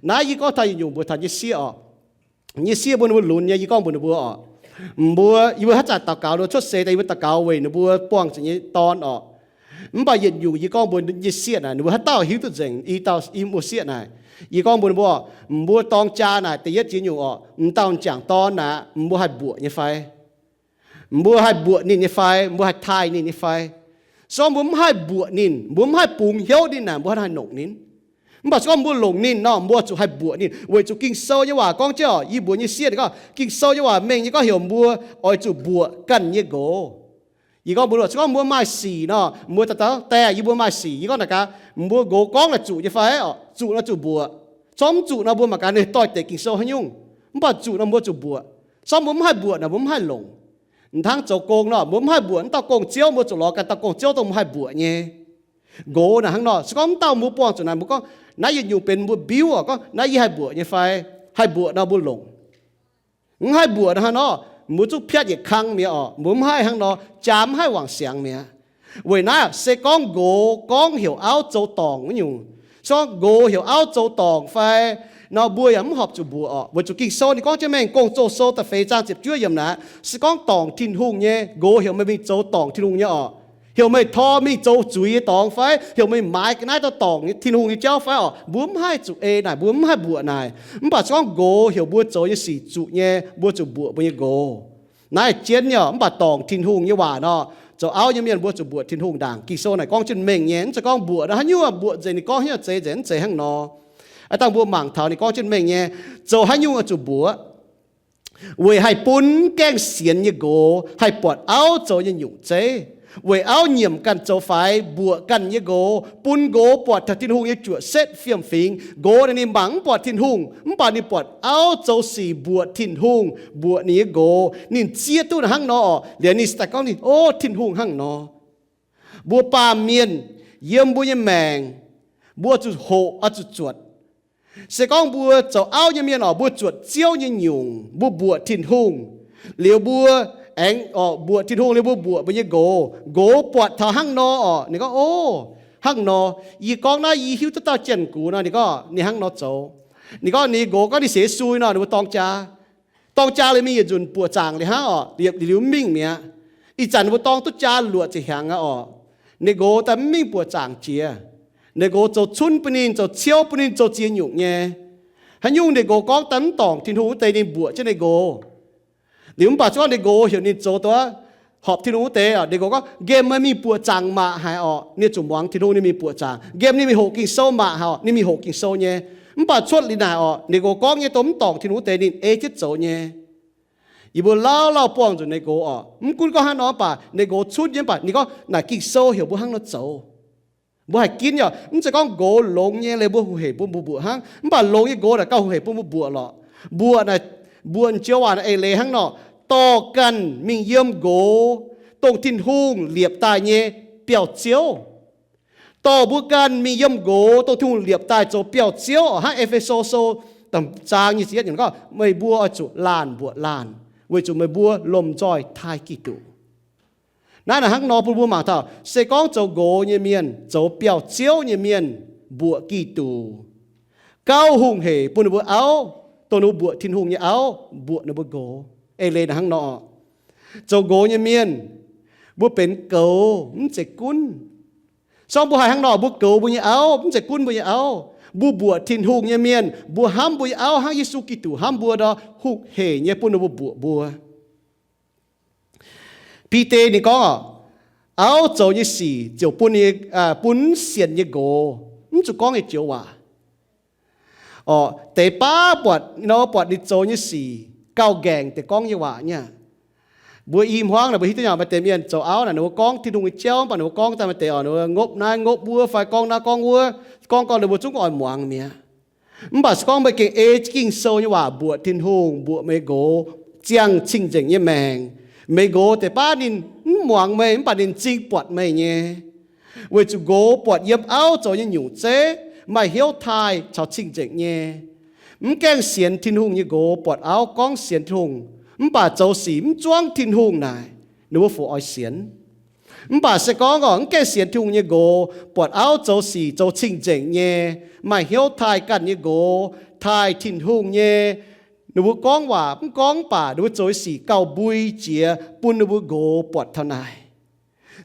naaiv yie gorngv taux yietc nyungc mbuox taux nyei sieqv orqc. Nyei sieqv mbuo, ninh mbuo lunx nyei, yie gorngv mbuox ninh mbuo orqc, mbuo, yie mbuo haaix zanc daux gaux ninh mbuo cuotv seix daaih, yie mbuo daux gaux weic ninh mbuo buangh zuqc nyei dorn orqc. Mv baac yietc nyungc yie gorngv mbuox nyei sieqv naaic, ninh mbuo haaix dauh hiuv duqv nzengc, i dauh, i muoz-sieqv naaic, yie gorngv mbuox ninh mbuo, mbuo dorng jaa naaic da'yietv jiex nyungc orqc, m'dauh m'jangc dorn naaic, mbuo haih mbuoqc nyei fai? Mbuo haih mbuoqc ninh nyei fai? Mbuo haih taaih ninh nyei fai? Se gorngv mbuo mv haih mbuoqc ninh, mbuo mv haih bungx hnyouv ninh naaic, mbuo hnangv haaix nongc ninh? Mv baac se gorngv mbuo longc ninh nor, mbuo zuqc haih mbuoqc ninh, weic zuqc Ging-Sou nyei waac gorngv jienv orqc, yie mbuox nyei sieqv ninh gorngv, Ging-Sou nyei waac mengh nyei gorngv heuc mbuo oix zuqc mbuoqc ganh nyei nqox. Yie gorngv mbuox, se gorngv mbuo maaih sic nor, mbuo daux, daux deix yie mbuo maaih sic, yie gorngv naaic gaax, mbuo nqox gorngv naaic zuqc nyei fai orqc? Zuqc nor zuqc mbuoqc. Se gorngv mv zuqc nor mbuo mangc gaax ninh doix-dekc Ging-Sou haaix nyungc. Mv baac zuqc nor mbuo zuqc mbuoqc. Se gorngv mbuo mv haih mbuoqc naaic, mbuo mv haih longc. Hnangv zoux gong nor, mbuo mv haih mbuoqc wuov dauh gong-ziouv, mbuo zuqc lorz ganh dauh gong-ziouv dongh mbuo haih mbuoqc nyei. Nqox naaic hnangv nor, se gorngv m'dauh mbuo buangh zuqc naaic, mbuo gorngv naaiv yietc nyungc benx mbuo biuv orqc, gorngv naaiv yie haih mbuoqc nyei fai? Haih mbuoqc nor mbuo longc. Mv haih mbuoqc nor hnangv nor, mbuo zungv piatv yietc kang mi'aqv orqc. Mbuo mv haih hnangv nor, jaa mv haih wangc siangx mi'aqv. Weic naaiv se gorngv nqox gorngv heuc auv zoux dorngc wuov nyungc, se gorngv nqox heuc auv zoux dorngc fai nor, mbuo yaac mv horpc zuqc mbuoqc orqc. Weic zuqc Ging-Sou ninh gorngv jienv mengh, Gong-Zoh sou da'feix zaang ziepc juov yiemc naaic, se gorngv dorngc Tin-Hungh nyei nqox heuc meih mingh zoux dorngc Tin-Hungh nyei orqc. Heuc meih tor mingh zoux zuiz nyei dorngx fai heuc meih maaiz ga'naaiv dauh dorngc Tin-Hungh nyei jauv fai orqc, mbuo mv haih zuqc ei naaic, mbuo mv haih mbuoqc naaic. Mv baac se gorngv nqox heuc mbuo zoux nyei sic zuqc nyei, mbuo zuqc mbuoqc mbuo nyei nqox. Naaiv jienv nyei orqc, mv baac dorngc Tin-Hungh nyei waac nor, zoux auv nyei mienh mbuo zuqc mbuoqc Tin-Hungh ndaangc. Ging-Sou naaic gorngv jienv mengh nyei, mv zeiz gorngv mbuoqc nor haaix nyungc mbuoqc nzengc, ninh gorngv hnyouv zeiz nzengc, mv zeiz hnangv nor. Aa, dangh mbuo mangc taux ninh gorngv jienv mengh nyei, zoux haaix nyungc oix zuqc mbuoqc. Weic haih bun mv gaengh sienx nyei nqox haih buatc auv zoux nyei nyungc zeiv. Weic auv nyiemc ganh zoux faix, mbuoqc ganh nyei nqox, bun nqox buatc taux Tin-Hungh nyei juoqc setv fiem-fingx. Nqox naaic ninh mangc mv buatc Tin-Hungh, mv baac ninh buatc auv zoux sic mbuoqc Tin-Hungh, mbuoqc ninh nyei nqox. Ninh zieqv duqv hnangv nor orqc, liuz ninh se daaih gorngv ninh, o, Tin-Hungh hnangv nor. Mbuo baamh mienh yiem mbuo nyei maengc, mbuo zuqc hoqc, oix zuqc zuotc. Se gorngv mbuo zoux auv nyei mienh orqc, mbuo zuotc Ziouv nyei nyungc, mbuo mbuoqc Tin-Hungh, liuz mbuo aengx orqc mbuoqc Tin-Hungh liuz mbuo mbuoqc mbuo nyei nqox. Nqox buatc taux hnangv nor orqc, ninh gorngv, o, hnangv nor, yie gorngv naaiv yie hiuv duqv dauh Janx-Gux nor, ninh gorngv ninh hnangv nor zoux. Ninh gorngv ninh nyei nqox gorngv ninh sienx Yesu nor, ninh mbuo dorng jaa. Dorng jaa liuz mingh yietc nzunc buoqc zaangc liuz hnangv orqc, liepc liuz mv mingh mi'aqv. Ih zanc ninh mbuo dorng duqv jaa luoqc ziepc hnyangx aqv orqc, ninh nqox daaih mv mingh buoqc zaangc jiex. Ninh nqox zoux cunv bun ninh, zoux ciouv bun ninh, zoux ziex nyungc nyei. Haaix nyungc ninh nqox gorngv daaih mv dorngc Tin-Hungh wuov deix ninh mbuoqc jienv ninh nqox. Liuz mv baac se gorngv ninh nqox heuc ninh zoux dongh horpc Tin-Hungh wuov deix, ninh nqox gorngv, nqemh meih mingh buoqc zaangc mangc haic orqc, ninh zuqc muangx Tin-Hungh, ninh mingh buoqc zaangc. Nqemh ninh mingh hoqc Ging-Sou mangc haic orqc, ninh mingh hoqc Ging-Sou nyei. Mv baac cuotv liuz naaic orqc, ninh nqox gorngv nyei dongh mv dorngc Tin-Hungh wuov deix ninh ei jienv zoux nyei. Yie mbuo lauh lauh buangh nzunc ninh nqox orqc, mv gunv gorngv hnangv nor mv baac ninh nqox cunv nyei, mv baac ninh gorngv naaic Ging-Sou heuc mbuo hnangv nor zoux. Mbuo haih ginv nyei orqc, mv zeiz gorngv nqox longx nyei leiz mbuo hungh hec bun mbuo mbuoqc hnangv, mv baac longx nyei nqox naaic gauh hungh hec bun mbuo mbuoqc lorqc. Mbuoqc naaic, mbuoqc joux waac naaic eix leiz hnangv nor, dorh ganh mingh yiem nqox, dongh Tin-Hungh liepc daaih nyei biauv-ziouv. Dorh mbuo ganh mingh yiem nqox, dongh Tin-Hungh liepc daaih zoux biauv-ziouv orqc. Hnangv E^fe^so Sou da'faam zaang nyic ziepc yietv gorngv, meih mbuo oix zuqc laanh mbuoqc laanh, weic zuqc meih mbuo lomh nzoih taaih Giduc. Naaiv naaic hnangv nor bun mbuo mangc taux, se gorngv zoux nqox nyei mienh, zoux biauv-ziouv nyei mienh mbuoqc Giduc, gauh hungh hec bun ninh mbuo auv, dongh ninh mbuo mbuoqc Tin-Hungh nyei auv, mbuoqc ninh mbuo nqox. Eix leiz naaic hnangv nor. Zoux nqox nyei mienh, mbuo benx goux mv zeiz gunv. Sorng mbuo haih hnangv nor, mbuo goux mbuo nyei auv, mv zeiz gunv mbuo nyei auv. Mbuo mbuoqc Tin-Hungh nyei mienh, mbuo hnamv mbuo nyei auv hnangv Yesu Giduc hnamv mbuo nor, hungh heic nyei bun ninh mbuo mbuoqc mbuo. Bide ninh gorngv, auv zoux nyei sic ziouc bun, bun mv sienx nyei nqox mv zuqc gorngv nyei joux waac. Orqc, deix baav buatc, nor buatc ninh zoux nyei sic gauh nqaengc deix gorngv nyei waac nyei aqv. Mbuo i hmuangv naaic mbuo hiuv duqv nyei, maaih deix mienh zoux auv naaic ninh mbuo gorngv Tin-Hungh nyei jauv, mv baac ninh mbuo gorngv daaih maaih deix orqc, ninh mbuo ngopv naaiv ngopv wuov fai gorngv naaiv gorngv wuov, gorngv gorngv ninh mbuo zungv oix muangx mi'aqv. Mv baac se gorngv meih gengh ei jienv Ging-Sou nyei waac mbuoqc Tin-Hungh, mbuoqc meih nqox ziangh cing-nzengc nyei maengc, meih nqox deix baav ninh mv muangx meih, mv baac ninh m'zing buatc meih nyei. Weic zuqc nqox buatc yiem auv zoux nyei nyungc zeiv maaih hnyouv taaih caux cing-nzengc nyei. Mv gaengh sienx Tin-Hungh nyei nqox buatc auv gorngv sienx Tin-Hungh, mv baac zoux sic mv zuangv Tin-Hungh naaic, ninh mbuo fungc oix sienx? Mv baac se gorngv orqc, mv gaengh sienx Tin-Hungh nyei nqox buatc auv zoux sic zoux cing-nzengc nyei, maaih hnyouv taaih ganh nyei nqox, taaih Tin-Hungh nyei, ninh mbuo gorngv waac mv gorngv, mv baac ninh mbuo zoux nyei sic gauh mbui jiex bun ninh mbuo nqox buatc taux naaic.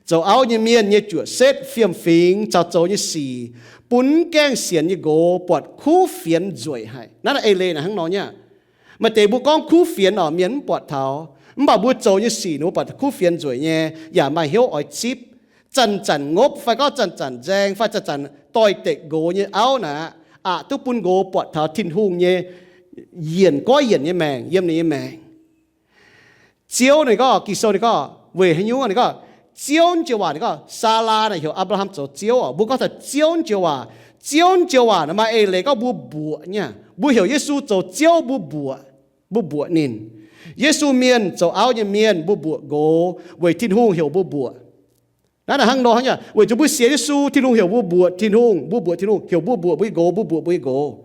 Zoux auv nyei mienh nyei juoqc setv fiem-fingx caux zoux nyei sic bun mv gaengh sienx nyei nqox buatc kuv fienx nzueic haic. Naaiv naaiv eix leiz naaic hnangv nor nyei aqv. Maaih deix mbuo gorngv kuv fienx orqc, mienh mv buatc taux, mv baac mbuo zoux nyei sic ninh mbuo buatc kuv fienx nzueic nyei, yaac maaih hnyouv oix zipv. Zanc-zanc ngopv fai gorngv zanc-zanc nzaeng fai zanc-zanc doix-dekc nqox nyei auv naaic aqv, aqc duqv bun nqox buatc taux Tin-Hungh nyei yienc goiv yienc nyei maengc yiem ninh nyei maengc. Ziouv ninh gorngv, Ging-Sou ninh gorngv weic haaix nyungc ninh gorngv, Ziouv joux waac ninh gorngv, Saalaa naaic heuc Apc^laa^ham zoux Ziouv orqc. Mbuo gorngv taux Ziouv joux waac, Ziouv joux waac naaic maaih eix leiz gorngv mbuo mbuoqc nyei aqv. Mbuo heuc Yesu zoux Ziouv, mbuo mbuoqc, mbuo mbuoqc ninh. Yesu mienh zoux auv nyei mienh, mbuo mbuoqc nqox weic Tin-Hungh heuc mbuo mbuoqc. Naaiv naaic hnangv nor hnangv nyei aqv. Weic zuqc mbuo sienx Yesu, Tin-Hungh heuc mbuo mbuoqc Tin-Hungh, mbuo mbuoqc Tin-Hungh, heuc mbuo mbuoqc mbuo nyei nqox, mbuo mbuoqc mbuo nyei nqox.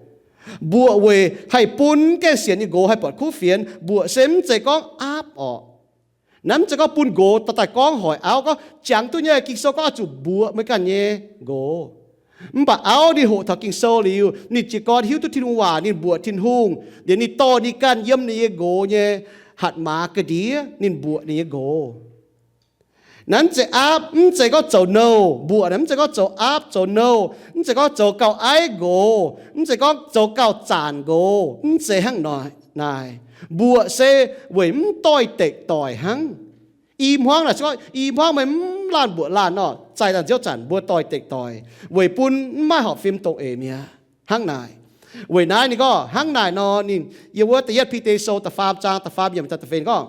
Mbuoqc weic haih bun mv gaengh sienx nyei nqox haih buatc kuv fienx. Mbuoqc se mv zeiz gorngv aapv orqc. Naaiv mv zeiz gorngv bun nqox dorh daaih gorngv hoic auv gorngv, jangx duqv nyei, Ging-Sou gorngv oix zuqc mbuoqc meih ganh nyei nqox. Mv baac auv ninh hoqc taux Ging-Sou liuz, ninh jiez gorn hiuv duqv Tin-Hungh waac, ninh mbuoqc Tin-Hungh, liuz ninh dorh ninh ganh yiem ninh nyei nqox nyei hatc maaz ga'ndiev, ninh mbuoqc ninh nyei nqox. Naaiv mv zeiz aapv, mv zeiz gorngv zoux nouh. Mbuoqc naaic mv zeiz gorngv zoux aapv zoux nouh, mv zeiz gorngv zoux gauh aiv nqox, mv zeiz gorngv zoux gauh zaanc nqox, mv zeiz hnangv naaic. Mbuoqc se weic mv doix-dekc doic hnangv. I hmuangv naaic se gorngv i hmuangv meih mv laanh mbuoqc laanh nor, zaih daaih nziouv zanc mbuo doix-dekc doic weic bun mv maaih horpc fim dongh eix mi'aqv. Hnangv naaic. Weic naaiv ninh gorngv hnangv naaic nor, ninh yiem wuov Da'yietv Bide Sou da'faam zaang da'faam yiemc da'feix gorngv,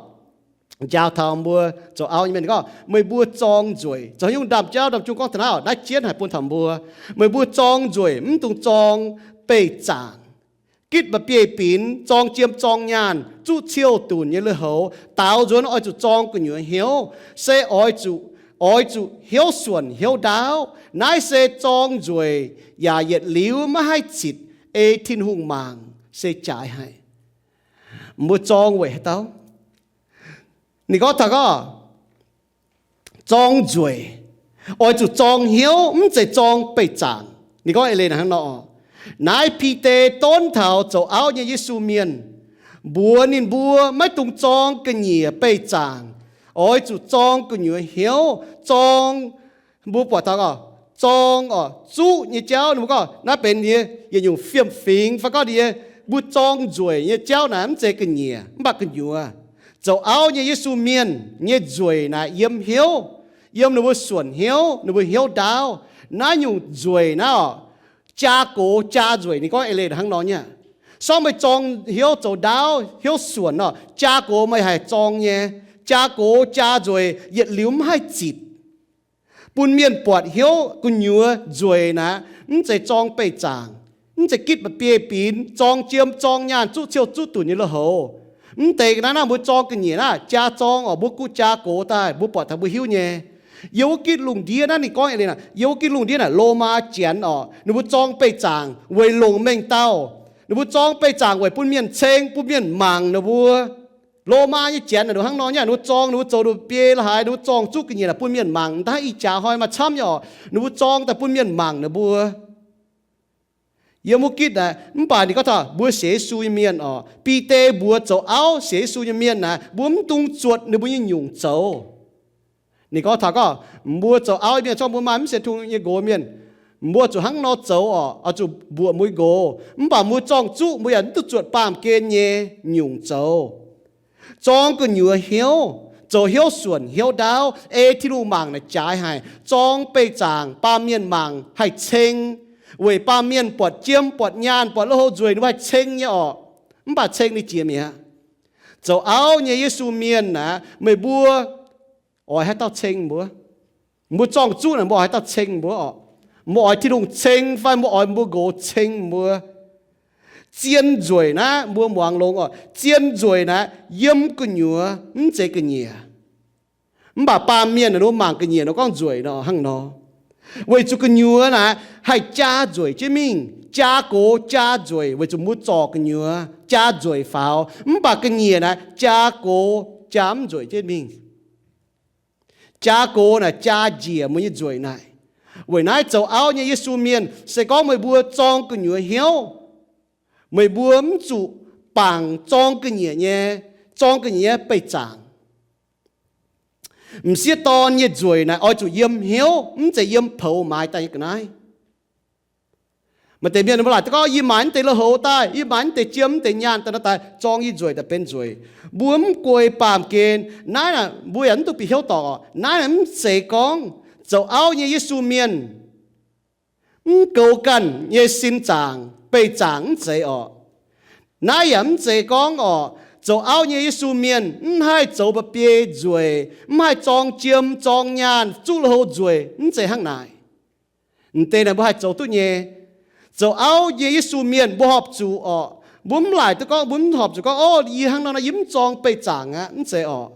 njaaux taux mbuo zoux auv nyei mienh gorngv, meih mbuo zorng nzueic. Zoux haaix nyungc ndaamv-jauv ndaamv-jung gorngv taux naaiv, naaiv jienv haic bun taux mbuo. Meih mbuo zorng nzueic, mv dungx zorng beih zaangc. Gitv mba'biei binx, zorng jiem zorng nyaanh, zuqv ciou-dunc nyei lui-houx. Daaux nzuonx oix zuqc zorng gu'nyuoz hnyouv, se oix zuqc, oix zuqc hnyouv suonc hnyouv ndaauv. Naaiv se zorng nzueic yaac yietc liuz maiv haih zitc, ei Tin-Hungh mangc se jaaix haic. Mbuo zorng weic haaix dauh? Ninh gorngv taux gorngv, zorng nzueic, oix zuqc zorng hnyouv, mv zeiz zorng beih zaangc. Ninh gorngv eix leiz naaic hnangv nor. Naaiv Bide donv taux zoux auv nyei Yesu mienh, mbuox ninh mbuo maiv dungx zorng ga'nyiec beih zaangc, oix zuqc zorng gu'nyuoz hnyouv, zorng, mbuo buatc taux gorngv, zorng orqc, zuqv nyei jauv, ninh mbuo gorngv naaiv benx ninh nyei yietc nyungc fiem-fingx fai gorngv ninh nyei, mbuo zorng nzueic nyei jauv naaic mv zeiz ga'nyiec mv baac gu'nyuoz. Zoux auv nyei Yesu mienh nyei nzueic naaic yiem hnyouv, yiem ninh mbuo suonc hnyouv, ninh mbuo hnyouv ndaauv. Naaiv nyungc nzueic naaiv orqc, jaa gox jaa nzueic. Ninh gorngv eix leiz hnangv nor nyei aqv. Sorng meih zorng hnyouv zoux ndaauv, hnyouv suonc orqc, jaa gox meih haih zorng nyei. Jaa gox jaa nzueic yietc liuz mv haih zitc. Bun mienh buatc hnyouv gu'nyuoz nzueic naaic, mv zeiz zorng beih zaangc, mv zeiz gitv mba'biei binx, zorng jiem zorng nyaanh, zuqv ciou zuqv dunc nyei lui-houx. Mv deix ga'naaiv naaiv mbuo zorng ga'nyiec naaiv, jaa zorng orqc, mbuo guv jaa gox daaih, mbuo buatc taux mbuo hiuv nyei. Yiem wuov gitv lungh ndiev naaiv ninh gorngv eix leiz naaic, yiem wuov gitv lungh ndiev naaic, Lomaa Janx orqc, ninh mbuo zorng beih zaangc weic longc mengh dauh. Ninh mbuo zorng beih zaangc weic bun mienh ceng, bun mienh mangc ninh mbuo. Lomaa nyei janx naaic ninh hnangv nor nyei aqv. Ninh mbuo zorng, ninh mbuo zoux ninh mbuo biei la'haaix, ninh mbuo zorng zuqv ga'nyiec naaic bun mienh mangc. Daaih ih jaax hnoi maaih camv nyei orqc, ninh mbuo zorng daaih bun mienh mangc ninh mbuo. yiem wuov gitv naaic. Mv baac ninh gorngv taux mbuo sienx Yesu nyei mienh oc, Bide mbuox zoux auv sienx Yesu nyei mienh naaic, mbuo mv dungx zuotc ninh mbuo nyei nyungc zoux. Ninh gorngv taux gorngv mbuo zoux auv nyei mienh, zorqv mbuo maaih mv sienx Tin-Hungh nyei nqox mienh, mbuo zuqc hnangv nor zoux oc, oix zuqc mbuoqc mbuo nyei nqox. Mv baac mbuo zorng-zuqv mbuo yaac mv duqv zuotc baamh gen nyei nyungc zoux. Zorng gu'nyuoz hnyouv, zoux hnyouv suonc hnyouv ndaauv, ei Tin-Hungh mangc naaic jaaix haic. Zorng beih zaangc, baamh mienh mangc haih ceng, weic baamh mienh buatc jiem, buatc nyaanh, buatc lui-houx nzueic, ninh mbuo haih ceng nyei orqc. Mv baac ceng ninh jiex mi'aqv. Zoux auv nyei Yesu mienh aeqv, meih mbuo oix haaix dauh ceng mbuo? Mbuo zorng-zuqv naaic, mbuo oix haaix dauh ceng mbuo orqc? Mbuo oix Tin-Hungh ceng fai mbuo oix mbuo nqox ceng mbuo? Zien nzueic naaiv mbuo muangx longx orqc. Zien nzueic naaiv yiem gu'nyuoz, mv zeiz ga'nyiec. Mv baac baamh mienh naaic mbuo mangc ga'nyiec nor gorngv nzueic nor hnangv nor. Weic zuqc gu'nyuoz naaic haih jaa nzueic jienv mingh, jaa gox jaa nzueic, weic zuqc mbuo zorc gu'nyuoz jaa nzueic faaux. Mv baac ga'nyiec naaic jaa gox jaa mv nzueic jienv mingh. Jaa gox naaic jaa njiec mbuo nyei nzueic naaic. Weic naaiv zoux auv nyei Yesu mienh, se gorngv meih mbuo zorng gu'nyuoz hnyouv, meih mbuo mv zuqc bangc zorng ga'nyiec nyei, zorng ga'nyiec nyei beih zaangc. M'sieqv dorn nyei nzueic naaic oix zuqc yiem hnyouv, mv zeiz yiem poux maaiz daaih nyei ga'naaiv. Maaih deix mienh mbuo laaic duqv gorngv, yie maaiz mv deix lui-houx daaih, yie maaiz mv deix jiem, mv deix nyaanh daaih nor daaih zorng yie nzueic daaih benx nzueic. Mbuo mv guei baamh gen. Naaiv naaic mbuo yaac mv duqv bieqc hnyouv dorngc oc. Naaiv naaic mv zeiz gorngv zoux auv nyei Yesu mienh mv goux ganh nyei sin zaangc, beih zaangc mv zeiz orqc. Naaiv yaac mv zeiz gorngv orqc, zoux auv nyei Yesu mienh mv haih zoux mba'biei nzueic, mv haih zorng jiem, zorng nyaanh, zuqv lui-houx nzueic, mv zeiz hnangv naaic. M'deix naaic mbuo haih zoux duqv nyei. Zoux auv nyei Yesu mienh mbuo horpc zuqc orqc, mbuo mv laaic duqv gorngv, mbuo mv horpc zuqc gorngv, o, yie hnangv nor nor yie mv zorng beih zaangc aqv, mv zeiz orqc.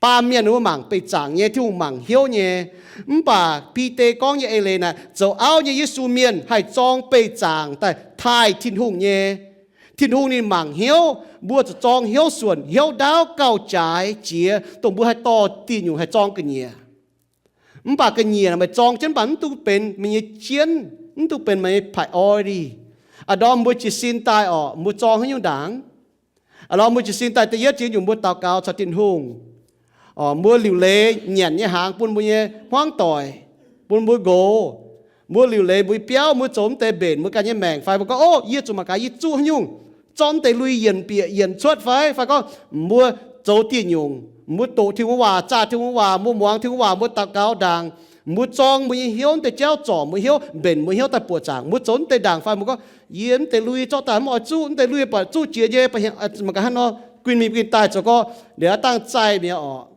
Baamh mienh mbuo mangc beih zaangc nyei, Tin-Hungh mangc hnyouv nyei. Mv baac Bide gorngv nyei eix leiz naaic, zoux auv nyei Yesu mienh haih zorng beih zaangc daaih taaih Tin-Hungh nyei. Tin-Hungh ninh mangc hnyouv, mbuo zuqc zorng hnyouv suonc hnyouv ndaauv gauh jaaix jiex, dongh mbuo haih dorh dieh nyungc haih zorng ga'nyiec. Mv baac ga'nyiec meih zorng jienv mv baac mv dungx benx meih nyei jienv, mv dungx benx meih nyei priority. A'ndorm mbuo jiez sin daaih orqc, mbuo zorng haaix nyungc ndaangc? A'ndorm mbuo jiez sin daaih da'yietv jiex nyungc mbuo daux gaux caux Tin-Hungh. Mbuo liuc leiz nyanc nyei hnaangx bun mbuo nyei hmuangv doic, bun mbuo nqox. Mbuo liuc leiz mbuo nyei biauv, mbuo zoux mv deix mbenc mbuo ganh nyei maengc fai mbuo gorngv, o, yie zuqc mangc gaax yie zuqv haaix nyungc, zorqv mv deix lui yienc bieqc yienc cuotv fai, fai gorngv mbuo zoux dieh nyungc, mbuo doqc Tin-Hungh waac, zaah Tin-Hungh waac, mbuo muangx Tin-Hungh waac, mbuo daux gaux ndaangc, mbuo zorng mbuo nyei hnyouv, mv deix jauv zorc mbuo hnyouv, mbenc mbuo hnyouv daaih buoqc zaangc, mbuo zoux mv deix ndaangc fai mbuo gorngv, yie mv deix lui zorqv daaih mv oix zuqv, mv deix lui buatc zuqv jiex nyei, mangc gaax hnangv nor guin mingh guin daaih zoux gorngv liuz aqv dangh zaih mi'aqv orqc.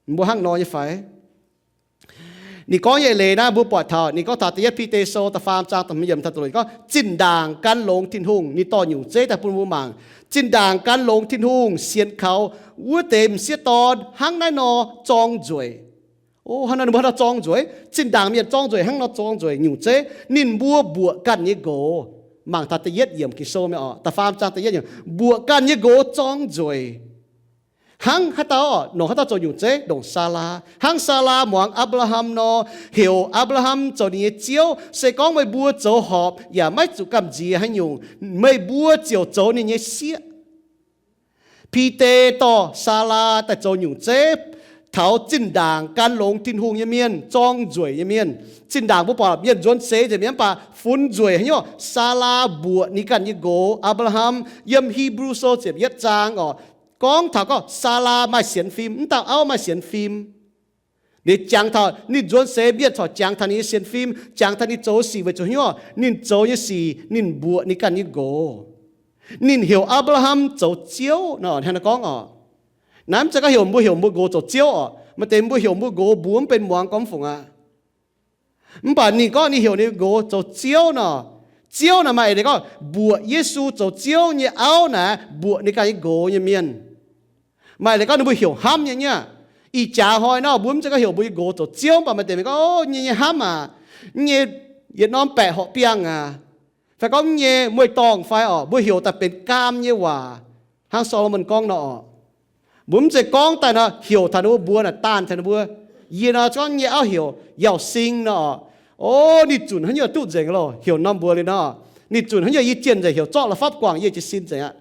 Mbuo hnangv nor nyei fai? Ninh gorngv nyei eix leiz naaiv mbuo buatc taux, ninh gorngv taux da'yietv Bide Sou da'faam zaang da'hmz yiemc taux da'luoqc, ninh gorngv zinh ndaangc gan longx Tin-Hungh, ninh dorh nyungc zeiv daaih bun mbuo mangc. Zinh ndaangc gan longx Tin-Hungh sienx kaux wuov deix m'sieqv dorn hnangv naaiv nor zorng nzueic. O, hnangv naaiv ninh mbuo hnangv nor zorng nzueic. Zinh ndaangc mienh zorng nzueic hnangv nor zorng nzueic nyungc zeiv. Ninh mbuo mbuoqc ganh nyei nqox. Mangc taux da'yietv yiemc Ging-Sou mi'aqv, da'faam zaang da'yietv yiemc, mbuoqc ganh nyei nqox zorng nzueic. Hnangv haaix dauh, nongc haaix dauh zoux nyungc zeiv? Nongc Saalaa. Hnangv Saalaa muangx Apc^laa^ham nor, heuc Apc^laa^ham zoux ninh nyei ziouv. Se gorngv meih mbuo zoux horpc yaac maiv zuqc gamh nziex haaix nyungc, meih mbuo ziouc zoux ninh nyei sieqv. Bide dorh Saalaa daaih zoux nyungc zeiv taux zinh ndaangc gan longx Tin-Hungh nyei mienh, zorng nzueic nyei mienh. Zinh ndaangc mbuo buatc mienh nzuonx seix nzengc mi'aqv, mv baac funx nzueic haaix nyungc? Saalaa mbuoqc ninh ganh nyei nqox Apc^laa^ham. Yiem Hipv^lu Sou ziepc yietv zaang orqc, gorngv taux gorngv Saalaa maaih sienx fim, mv dauh auv maaih sienx fim. Ninh jangx taux ninh nzuonx seix, mienh corc jangx taux ninh nyei sienx fim, jangx taux ninh zoux sic weic zuqc haaix nyungc? Ninh zoux nyei sic, ninh mbuoqc ninh ganh nyei nqox. Ninh heuc Apc^laa^ham zoux ziouv nor, hnangv naaiv gorngv orqc. Naaiv mv zeiz gorngv heuc mbuo heuc mbuo nqox zoux ziouv orqc. Maaih deix mbuo heuc mbuo nqox mbuox mv benx muangx gorngv fungc aqv. Mv baac ninh gorngv ninh heuc ninh nqox zoux ziouv nor. Ziouv naaic maaih eix leiz gorngv mbuoqc Yesu zoux ziouv nyei auv naaic mbuoqc ninh ganh nyei nqox nyei mienh. Maaih leiz gorngv ninh mbuo heuc hnamv nyei nyei aqv. Ih jaax hnoi nor mbuo mv zeiz gorngv heuc mbuo nyei nqox zoux ziouv, mv baac maaih deix mienh gorngv, o, nyei nyei hnamv aac, nyei yietc norm baeqc horqc biangh aac, fai gorngv nyei mueiz-dorngh fai orqc, mbuo heuc daaih benx gaam nyei waac, hnangv Saa^lo^morn gorngv nor orqc. Mbuo mv zeiz gorngv daaih nor heuc taux ninh mbuo, mbuox naaic daanh taux ninh mbuo. Yie nor gorngv nyei auv heuc Yaauh Sing nor orqc. O, ninh zunc haaix nyungc duqv nzengc loh, heuc norm mbuox liuz nor. Ninh zunc hnangv yie, yie jienh nzengc heuc zorqv la'fapv guangc yie jiez sin nzengc aqv.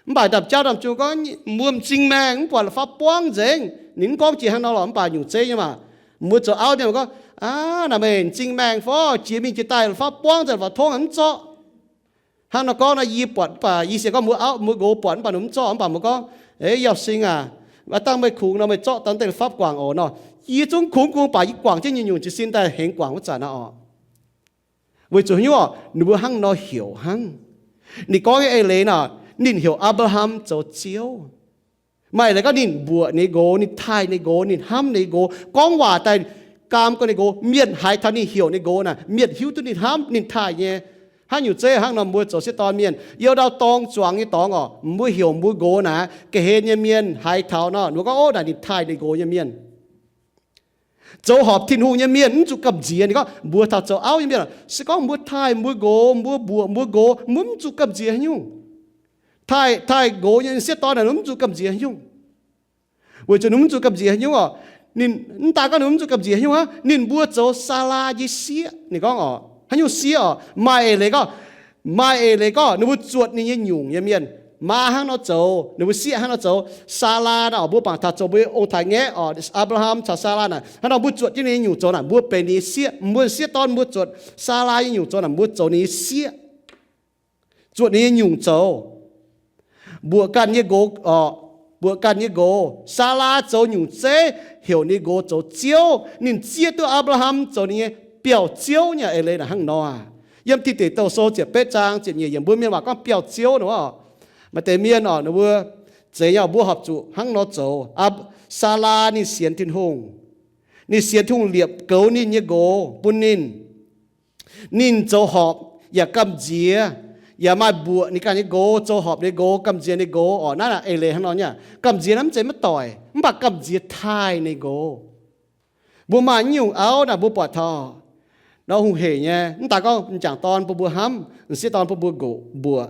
Mv baac ndaamv-jauv ndaamv-jung gorngv, mbuo m'zing maengh mv buatc la'fapv buangv nzengc. Ninh mv gorngv jiex hnangv nor lorqc, mv baac nyungc zeiv nyei maah. Mbuo zoux auv nyei mbuo gorngv, aav, naaic meih m'zing maengh fov, jiex mingh jiex daaih la'fapv buangv nzengc, la'fapv tongv mv zorqv. Hnangv nor gorngv nor yie buatc mv baac yie sienx gorngv mbuo auv mbuo nqox buatc mv baac ninh mv zorqv, mv baac mbuo gorngv, eix, yauh sing aac, aav dangh meih kungx nor meih zorqv daaih deix la'fapv guangc oc nor. Yie zungv kungx kungx baac yie guangc jienv nyungc-nyungc jiez sin daaih hengx guangc wuov zanc aqv oc. Weic zuqc haaix nyungc oc, ninh mbuo hnangv nor heuc hnangv. Ninh gorngv nyei eix leiz nor, ninh heuc Apc^laa^ham zoux Ziouv. Maaih eix leiz gorngv ninh mbuoqc ninh nqox, ninh taaih ninh nqox, ninh hnamv ninh nqox, gorngv waac daaih gaam gorngv ninh nqox. Mienh haiz taux ninh heuc ninh nqox naaic, mienh hiuv duqv ninh hnamv ninh taaih nyei. Hnangv nyungc zeiv hnangv nor mbuo zoux sieqv dorn mienh, yiem ndau dorng zuangx nyei dorngx oc, mbuo heuc mbuo nqox naaic, ga'hlen nyei mienh haiz taux nor, ninh mbuo gorngv, ov, naaic ninh taaih ninh nqox nyei mienh. Zoux horpc Tin-Hungh nyei mienh mv zuqc gamh nziex. Ninh gorngv mbuo taux zoux auv nyei mienh, se gorngv mbuo taaih mbuo nqox, mbuo mbuoqc mbuo nqox, mbuo mv zuqc gamh nziex haaix nyungc. Taaih, taaih nqox nyei sieqv dorn naaic, ninh mv zuqc gamh nziex haaix nyungc. Weic zuqc ninh mv zuqc gamh nziex haaix nyungc oc. Ninh mv daan gorngv ninh mv zuqc gamh nziex haaix nyungc aqv, ninh mbuo zoux Saalaa nyei sieqv. Ninh gorngv oc, haaix nyungc sieqv oc? Maaih eix leiz gorngv, maaih eix leiz gorngv ninh mbuo zuotc ninh nyei nyungc nyei mienh, maa hnangv nor zoux, ninh mbuo sieqv hnangv nor zoux. Saalaa naaic oc, mbuo bangc taux zoux mbuo ong-taaix-ngaeqv oc, Apc^laa^ham caux Saalaa naaic, hnangv nor mbuo zuotc jienv ninh nyei nyungc zoux naaic, mbuo benx ninh nyei sieqv. Mbuo sieqv dorn mbuo zuotc Saalaa nyei nyungc zoux naaic, mbuo zoux ninh nyei sieqv. Zuotc ninh nyei nyungc zoux. Mbuoqc ganh nyei nqox oc, mbuoqc ganh nyei nqox. Saalaa zoux nyungc zeiv, heuc ninh nqox zoux ziouv. Ninh zieqv duqv Apc^laa^ham zoux ninh nyei biauv-ziouv nyei eix leiz naaic hnangv nor. Yiem Dih Deic Douh Sou ziepc betv zaang ziepc nyeic yiemc, mbuo mienh waac gorngv biauv-ziouv nor oc. Maaih deix mienh oc, ninh mbuo zeiz nyei, mbuo horpc zuqc hnangv nor zoux. Apc, Saalaa ninh sienx Tin-Hungh. Ninh sienx Tin-Hungh liepc goux ninh nyei nqox bun ninh. Ninh zoux horpc yaac gamh nziex, yaac maaih mbuoqc ninh ganh nyei nqox, zoux horpc ninh nqox, gamh nziex ninh nqox oc. Naaiv eix leiz hnangv nor nyei. Gamh nziex naaiv mv zeiz maiv doic, mv baac gamh nziex taaih ninh nqox. Mbuo maaih nyungc auv naaic mbuo buatc taux nor hungh heic nyei, mv daaih gorngv m'jangc dorn bun mbuo hnamv, m'sieqv dorn bun mbuo nqox mbuoqc.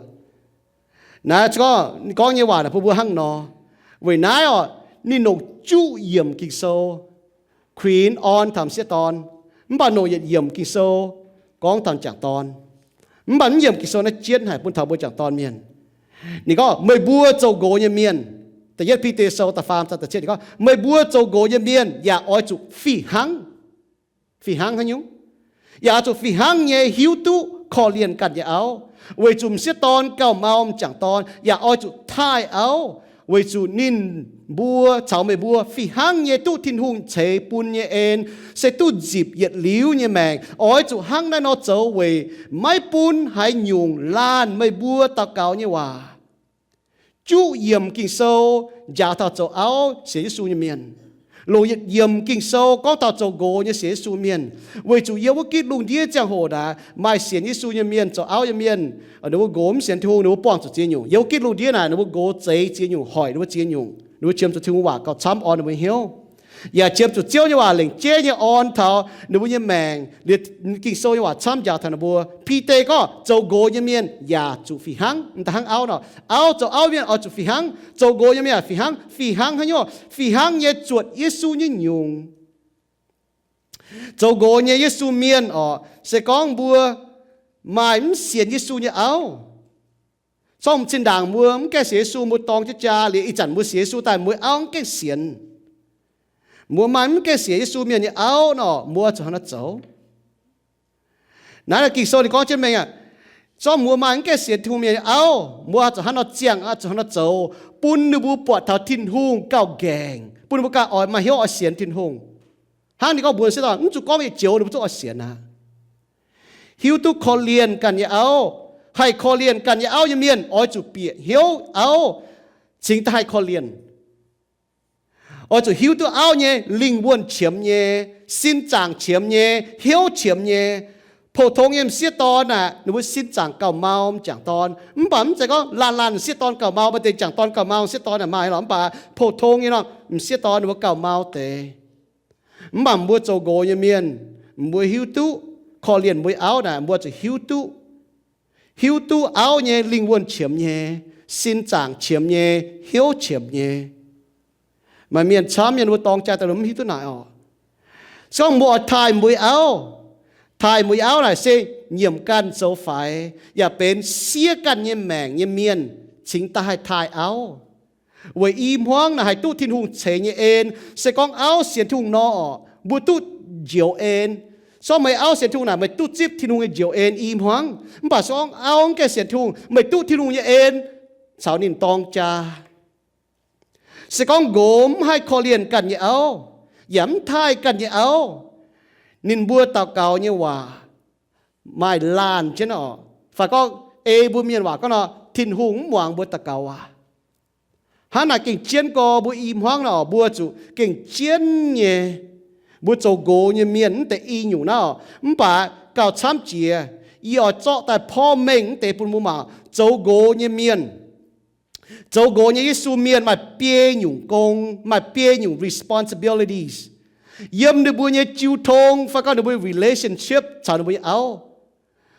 Naaiv gorngv, gorngv nyei waac naaic bun mbuo hnangv nor. Weic naaiv oc, ninh longc juqv yiemc Ging-Sou, kuinx orn taux m'sieqv dorn, mv baac longc yietc yiemc Ging-Sou gorngv taux m'jangc dorn. Mv baac mv yiemc Ging-Sou naaiv jienv haic bun taux mbuo m'jangc dorn mienh. Ninh gorngv, meih mbuo zoux nqox nyei mienh, da'yietv Bide Sou da'faam zaang da'cietv ninh gorngv, meih mbuo zoux nqox nyei mienh yaac oix zuqc fih hnangv. Fih hnangv haaix nyungc? Yaac oix zuqc fih hnangv nyei hiuv duqv korv-lienh ganh nyei auv, weic zuqc m'sieqv dorn gauh mau m'jangc dorn. Yaac oix zuqc taaih auv, weic zuqc ninh mbuo caux meih mbuo fih hnangv nyei duqv Tin-Hungh ceix bun nyei en, se duqv nzipc yietc liuz nyei maengc. Oix zuqc hnangv naaiv nor zoux weic maiv bun haaix nyungc laanh meih mbuo daux gaux nyei waac. Juqv yiemc Ging-Sou njaaux taux zoux auv sienx Yesu nyei mienh. Longc yietc yiemc Ging-Sou gorngv taux zoux nqox nyei sienx Yesu mienh. Weic zuqc yiem wuov gitv lungh ndiev ziangh hoc naaic, maaih sienx Yesu nyei mienh, zoux auv nyei mienh, ninh mbuo nqox mv sienx Tin-Hungh, ninh mbuo buangh zuqc ziex nyungc. Yiem wuov gitv lungh ndiev naaic, ninh mbuo nqox zeix ziex nyungc, hoic ninh mbuo ziex nyungc. Ninh mbuo qiemx zuqc Tin-Hungh waac gauh camv orn ninh mbuo hnyouv, yaac qiemx zuqc Ziouv nyei waac lengc jeiv nyei orn taux ninh mbuo nyei maengc. Liuz Ging-Sou nyei waac camv njaaux taux ninh mbuo. Bide gorngv zoux nqox nyei mienh yaac zuqc fih hnangv. Mv daaih hnangv auv nor, auv, zoux auv mienh oix zuqc fih hnangv. Zoux nqox nyei mienh yaac fih hnangv. Fih hnangv haaix nyungc? Fih hnangv nyei zuotc Yesu nyei nyungc. Zoux nqox nyei Yesu mienh oc, se gorngv mbuo maaih mv sienx Yesu nyei auv. Zorqv m'zinh ndaangc mbuo mv gaengh sienx Yesu, mbuo dorng jienv jaa liuz, ih zanc mbuo sienx Yesu daaih, mbuo auv mv gaengh sienx. Mbuo maaih mv gaengh sienx Yesu mienh nyei auv nor, mbuo zuqc hnangv naaiv zoux. Naaiv Ging-Sou ninh gorngv jienv mengh aqv. Zorqv mbuo maaih mv gaengh sienx Tin-Hungh mienh nyei auv, mbuo zuqc hnangv nor ziangh, zuqc hnangv nor zoux, bun ninh mbuo buatc taux Tin-Hungh gauh nqaengc, bun ninh mbuo gauh oix maaih hnyouv oix sienx Tin-Hungh. Hnangv ninh gorngv mbuo sieqv dorn, mv zuqc gorngv yietc joux ninh mbuo zuqc oix sienx aqv. Hiuv duqv korv-lienh ganh nyei auv. Haih korv-lienh ganh nyei auv nyei mienh oix zuqc bieqc hnyouv auv cingx daaih haih korv-lienh. Oix zuqc hiuv duqv auv nyei lingh wuonh qiemx nyei, sin zaangc qiemx nyei, hnyouv qiemx nyei. Pou-tong nyei m'sieqv dorn aeqv, ninh mbuo sin zaangc gauh mau m'jangc dorn. Mv baac mv zeiz gorngv laanh laanh m'sieqv dorn gauh mau, maaih deix m'jangc dorn gauh mau m'sieqv dorn aeqv, maaih lorqc. Mv baac pou-tong nyei nor, m'sieqv dorn ninh mbuo gauh mau deix. Mv baac mbuo zoux nqox nyei mienh, mbuo hiuv duqv korv-lienh mbuo nyei auv naaic, mbuo zuqc hiuv duqv, hiuv duqv auv nyei lingh wuonh qiemx nyei, sin zaangc qiemx nyei, hnyouv qiemx nyei. Maaih mienh camv mienh mbuo dorng jaa daaih mv hiuv duqv naaic oc. Se gorngv mbuo oix taaih mbuo nyei auv, Taaih mbuo nyei auv naaic se nyiemc ganh zoux faix, yaac benx siev ganh nyei maengc nyei mienh cingx daaih haih taaih auv. Weic i hmuangv naaic haih duqv Tin-Hungh ceix nyei en. Se gorngv auv sienx Tin-Hungh nor orqc, mbuo duqv njoux en. Se gorngv meih auv sienx Tin-Hungh naaic, meih duqv zipv Tin-Hungh nyei njoux en i hmuangv. Mv baac se gorngv auv mv gaengh sienx Tin-Hungh, meih duqv Tin-Hungh nyei en caux ninh dorng jaa. Se gorngv nqox mv haih korv-lienh ganh nyei auv, yaac mv taaih ganh nyei auv, ninh mbuo daux gaux nyei waac maaih laanh jienv orqc. Fai gorngv ei mbuo mienh waac gorngv nor, Tin-Hungh mv muangx mbuo daux gaux waac. Hnangv naaic gengh jienv gorx mbuo i hmuangv nor, mbuo zuqc gengh jienv nyei. Mbuo zoux nqox nyei mienh mv deix i nyungc naaiv orqc, mv baac gauh camv jiex, yie oix zorqv daaih porv mengh mv deix bun mbuo mangc zoux nqox nyei mienh. Zoux nqox nyei Yesu mienh maaih biei nyungc gong, maaih biei nyungc responsibilities yiem ninh mbuo nyei jiu tong fai gorngv ninh mbuo relationship caux ninh mbuo nyei auv.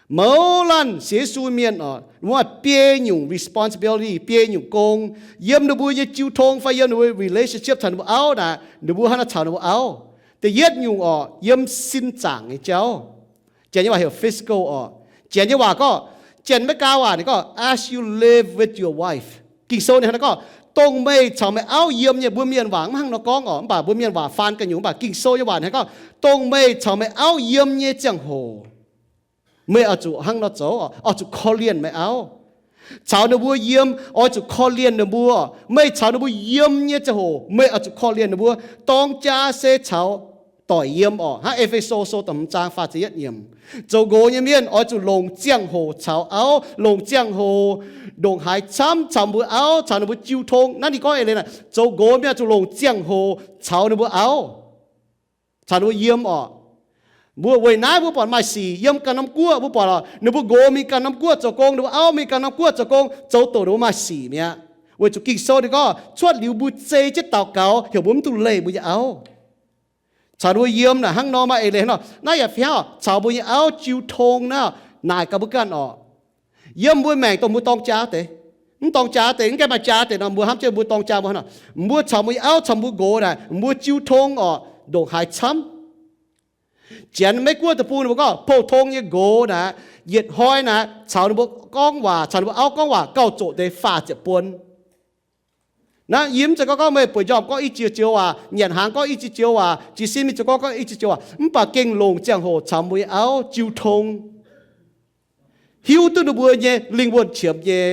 Mouz laanh sienx Yesu mienh orqc, ninh mbuo maaih biei nyungc responsibility, biei nyungc gong yiem ninh mbuo nyei jiu tong fai yiem ninh mbuo relationship caux ninh mbuo auv naaic, ninh mbuo hnangv naaiv caux ninh mbuo auv. Da'yietv nyungc orqc, yiem sin zaangc nyei jauv. Janx nyei waac heuc physical orqc. Janx nyei waac gorngv, Janx-Meigaa waac ninh gorngv, as you live with your wife. Ging-Sou ninh hnangv naaiv gorngv, dongh meih caux meih auv yiem nyei. Mbuo mienh waac mv hnangv nor gorngv orqc, mv baac mbuo mienh waac faan ganh nyungc, mv baac Ging-Sou nyei waac ninh hnangv gorngv, dongh meih caux meih auv yiem nyei ziangh hoc, meih oix zuqc hnangv nor zoux, oix zuqc korv-lienh meih auv. Caux ninh mbuo yiem, oix zuqc korv-lienh ninh mbuo. Meih caux ninh mbuo yiem nyei ziangh hoc, meih oix zuqc korv-lienh ninh mbuo. Dorng jaa se caux doic yiem orqc. Hnangv E^fe^so Sou da'hmz zaang faah ziepc yietv yiemc, zoux nqox nyei mienh oix zuqc longc ziangh hoc caux auv, longc ziangh hoc ndongc haaix camv caux mbuo auv, caux ninh mbuo jiu tong. Naaiv ninh gorngv eix leiz naaic, zoux nqox mienh oix zuqc longc ziangh hoc caux ninh mbuo auv, caux ninh mbuo yiem orqc. Mbuo weic naaiv mbuo buatc maaih sic yiem ganh norm guoqv, mbuo buatc orqc, ninh mbuo nqox mingh ganh norm guoqv zoux gong, ninh mbuo auv mingh ganh norm guoqv zoux gong, zoux doqc ninh mbuo maaih sic mi'aqv. Weic zuqc Ging-Sou ninh gorngv, cuotv liuz mbuo zei jienv daux gaux heuc mbuo mv dungx leih mbuo nyei auv. Caux ninh mbuo yiem naaic hnangv nor maaih eix leiz hnangv nor. Naaiv yaac fih hnangv caux mbuo nyei auv jiu tong naaiv, naaic gaax mbuo ganh orqc. Yiem mbuo maengc dongh mbuo dorng jaa deix, mv dorng jaa deix, mv gaengh maaih jaa deix nor, mbuo hnamv jienv mbuo dorng jaa mbuo hnangv nor. Mbuo caux mbuo nyei auv caux mbuo nqox naaic, mbuo jiu tong orqc, ndongc haaix camv. Janx Meiv-Guoqv deic-bung ninh mbuo gorngv, pou-tong nyei nqox naaic, yietc hnoi naaic caux ninh mbuo gorngv waac, caux ninh mbuo auv gorngv waac gauh zoqc deix faah ziepc buon. Naaiv yie mv zeiz gorngv gorngv meih bueix njormh gorngv i jiex joux waac, nyanc hnaangx gorngv i jiex joux waac, jiez sin mingh zoux gong gorngv i jiex joux waac, mv baac gengh longc ziangh hoc caux mbuo nyei auv jiu tong. Hiuv duqv ninh mbuo nyei lingh wuonh qiemx nyei,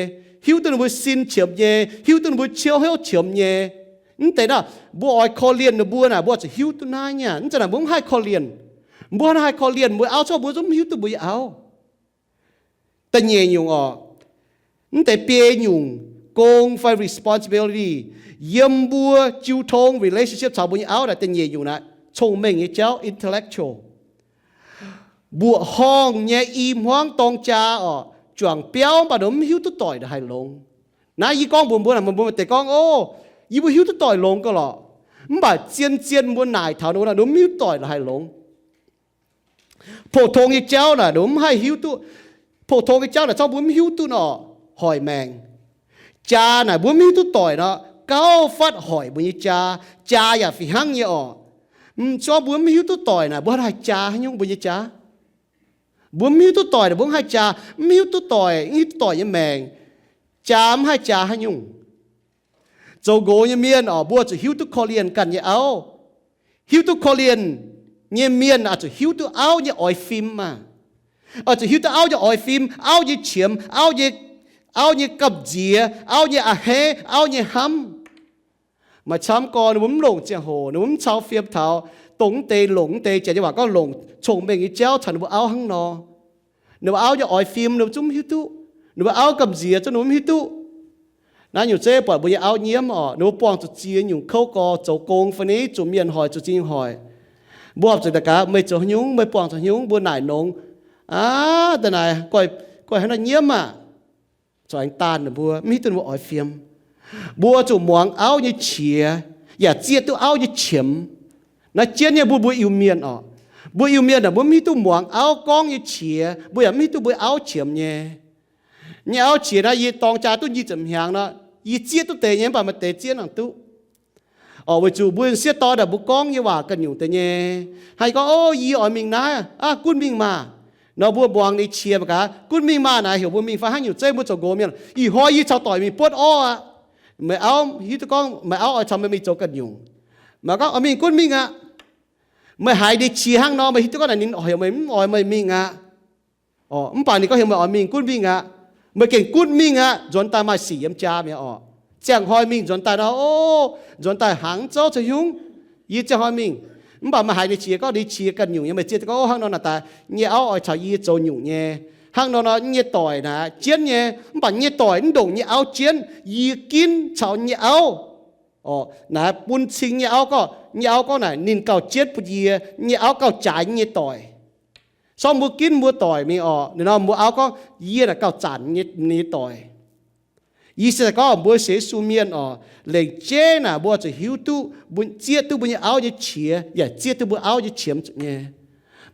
hiuv duqv ninh mbuo sin qiemx nyei, hiuv duqv ninh mbuo ciouv hnyouv qiemx nyei. Mv deix naaiv, mbuo oix korv-lienh ninh mbuo naaic, mbuo zuqc hiuv duqv naaiv nyei. Mv zeiz naaic mbuo mv haih korv-lienh. Mbuo haih korv-lienh mbuo auv, corc mbuo zungv mv hiuv duqv mbuo nyei auv. Da'nyeic nyungc orqc, mv deix biei nyungc gong fai responsibility yiem mbuo jiu tong relationship caux mbuo nyei auv naaic, da'nyeic nyungc naaic cong-mengh nyei jauv, intellectual. Mbuoqc horngh nyei i hmuangv dorng jaa orqc, juangc biauv mv baac ninh mv hiuv duqv doic ndongc haaix longx. Naaiv yie gorngv mbuox mbuo naaic, mbuo maaih deix gorngv, o, yie mbuo hiuv duqv doic longx gauh lorqc. Mv baac zien-zien mbuo naaic taux ninh mbuo naaic, ninh mv hiuv doic ndongc haaix longx. Pou-tong nyei jauv naaic, ninh mbuo mv haih hiuv duqv. Pou-tong nyei jauv naaic, corc mbuo mv hiuv duqv nor, hoic maengc. Jaa naaic, mbuo mv hiuv duqv doic nor, gauh fatv hoic mbuo nyei jaa. Jaa yaac fih hnangv nyei orqc. Mv, corc mbuo mv hiuv duqv doic naaic, mbuo haih jaa haaix nyungc mbuo nyei jaa? Mbuo mv hiuv duqv doic naaic, mbuo mv haih jaa, mv hiuv duqv doic, mv hiuv duqv doic nyei maengc. Jaa mv haih jaa haaix nyungc. Zoux nqox nyei mienh orqc, mbuo zuqc hiuv duqv korv-lienh ganh nyei auv. Hiuv duqv korv-lienh nyei mienh oix zuqc hiuv duqv auv nyei oix fim maah. Oix zuqc hiuv duqv auv nyei oix fim, auv nyei qiemx, auv nyei, auv nyei gamh nziex, auv nyei a'hneiv, auv nyei hnamv. Maaih camv gorx ninh mbuo mv longc ziangh hoc, ninh mbuo mv cau fiem taux dongh mv deix longc mv deix, janx nyei waac gorngv longc cong-mengh nyei jauv caux ninh mbuo auv hnangv nor. Ninh mbuo auv nyei oix fim ninh mbuo zungv mv hiuv duqv. Ninh mbuo auv gamh nziex zungv ninh mbuo mv hiuv duqv. Naaiv nyungc zeiv buatc mbuo nyei auv nyiemv orqc, ninh mbuo buangh zuqc ziex nyungc kouv gorx, zoux gong fai ni zuqc mienh hoic, zuqc zingh hoic. Mbuo horpc zuqc daux gaax, meih zoux haaix nyungc, meih buangh zuqc haaix nyungc, mbuo naaic nongx. Aav, da'naaiv goiv, goiv hnangv naaiv nyiemv aqv. Zoux aengx daanh ninh mbuo, mv hiuv duqv ninh mbuo oix fiem. Mbuo zuqc muangx auv nyei qiex, yaac zieqv duqv auv nyei qiemx. Naaiv jienv nyei mbuo, mbuo Iu-Mienh orqc. Mbuo Iu-Mienh aah, mbuo mv hiuv duqv muangx auv gorngv nyei qiex, mbuo yaac mv hiuv duqv mbuo auv qiemx nyei. Nyei auv qiex naaiv, yie dorng jaa duqv nyic ziepc hnyangx nor, yie zieqv duqv deix nyei, mv baac maaih deix zieqv nangc duqv. Orqc, weic zuqc mbuo sieqv dorn naaic mbuo gorngv nyei waac ganh nyungc deix nyei. Hnangv yie gorngv, Ov, yie oix mingh naaiv, aav, gunv mingh maah! Nor mbuo muangx ninh qiex mangc gaax, gunv mingh maah naaic heuc mbuo mingh fai hnangv nyungc zeiv mbuo zoux nqox mienh. Ih hnoi yie caux doic mingh buotv orv aqv. Meih auv hiuv duqv gorngv meih auv oix caux meih mingh zoux ganh nyungc. Meih gorngv, Oix mingh, gunv mingh aqv. Meih haiz ninh qiex hnangv nor, meih hiuv duqv gorngv naaic ninh heuc meih mv oix meih mingh aqv. Orqc, mv baac ninh gorngv heuc meih oix mingh, gunv mingh aqv. Meih gengh gunv mingh aqv. Nzuonx daaih maaih sic yiem jaa mi'aqv orqc. Ziangh hnoi mingh nzuonx daaih nor, ov, nzuonx daaih hnaangx zouv caux hnyungv. Yie ziangh hnoi mingh. Mv baac meih haiz ninh qiex gorngv, ninh qiex ganh nyungc nyei, meih zieqv duqv gorngv, Ov, hnangv nor naaic daaih nyei auv oix caux yie zoux nyungc nyei. Hnangv nor nor nyei doic naaic jienv nyei, mv baac nyei doic mv ndongc nyei auv jienv, yie ginv caux nyei auv. Orqc, naaic bun cing nyei auv gorngv, nyei auv gorngv naaic ninh gauh jienv bun yie, nyei auv gauh jaaix nyei doic. Sorng mbuo ginv mbuo doic mingh orqc, ninh nor mbuo auv gorngv, Yie naaic gauh zanc nyei doic. Yie se gorngv mbuo sienx Yesu mienh orqc, lengc jeiv naaic mbuo zuqc hiuv duqv, zieqv duqv mbuo nyei auv nyei qiex, yaac zieqv duqv mbuo auv nyei qiemx zuqc nyei.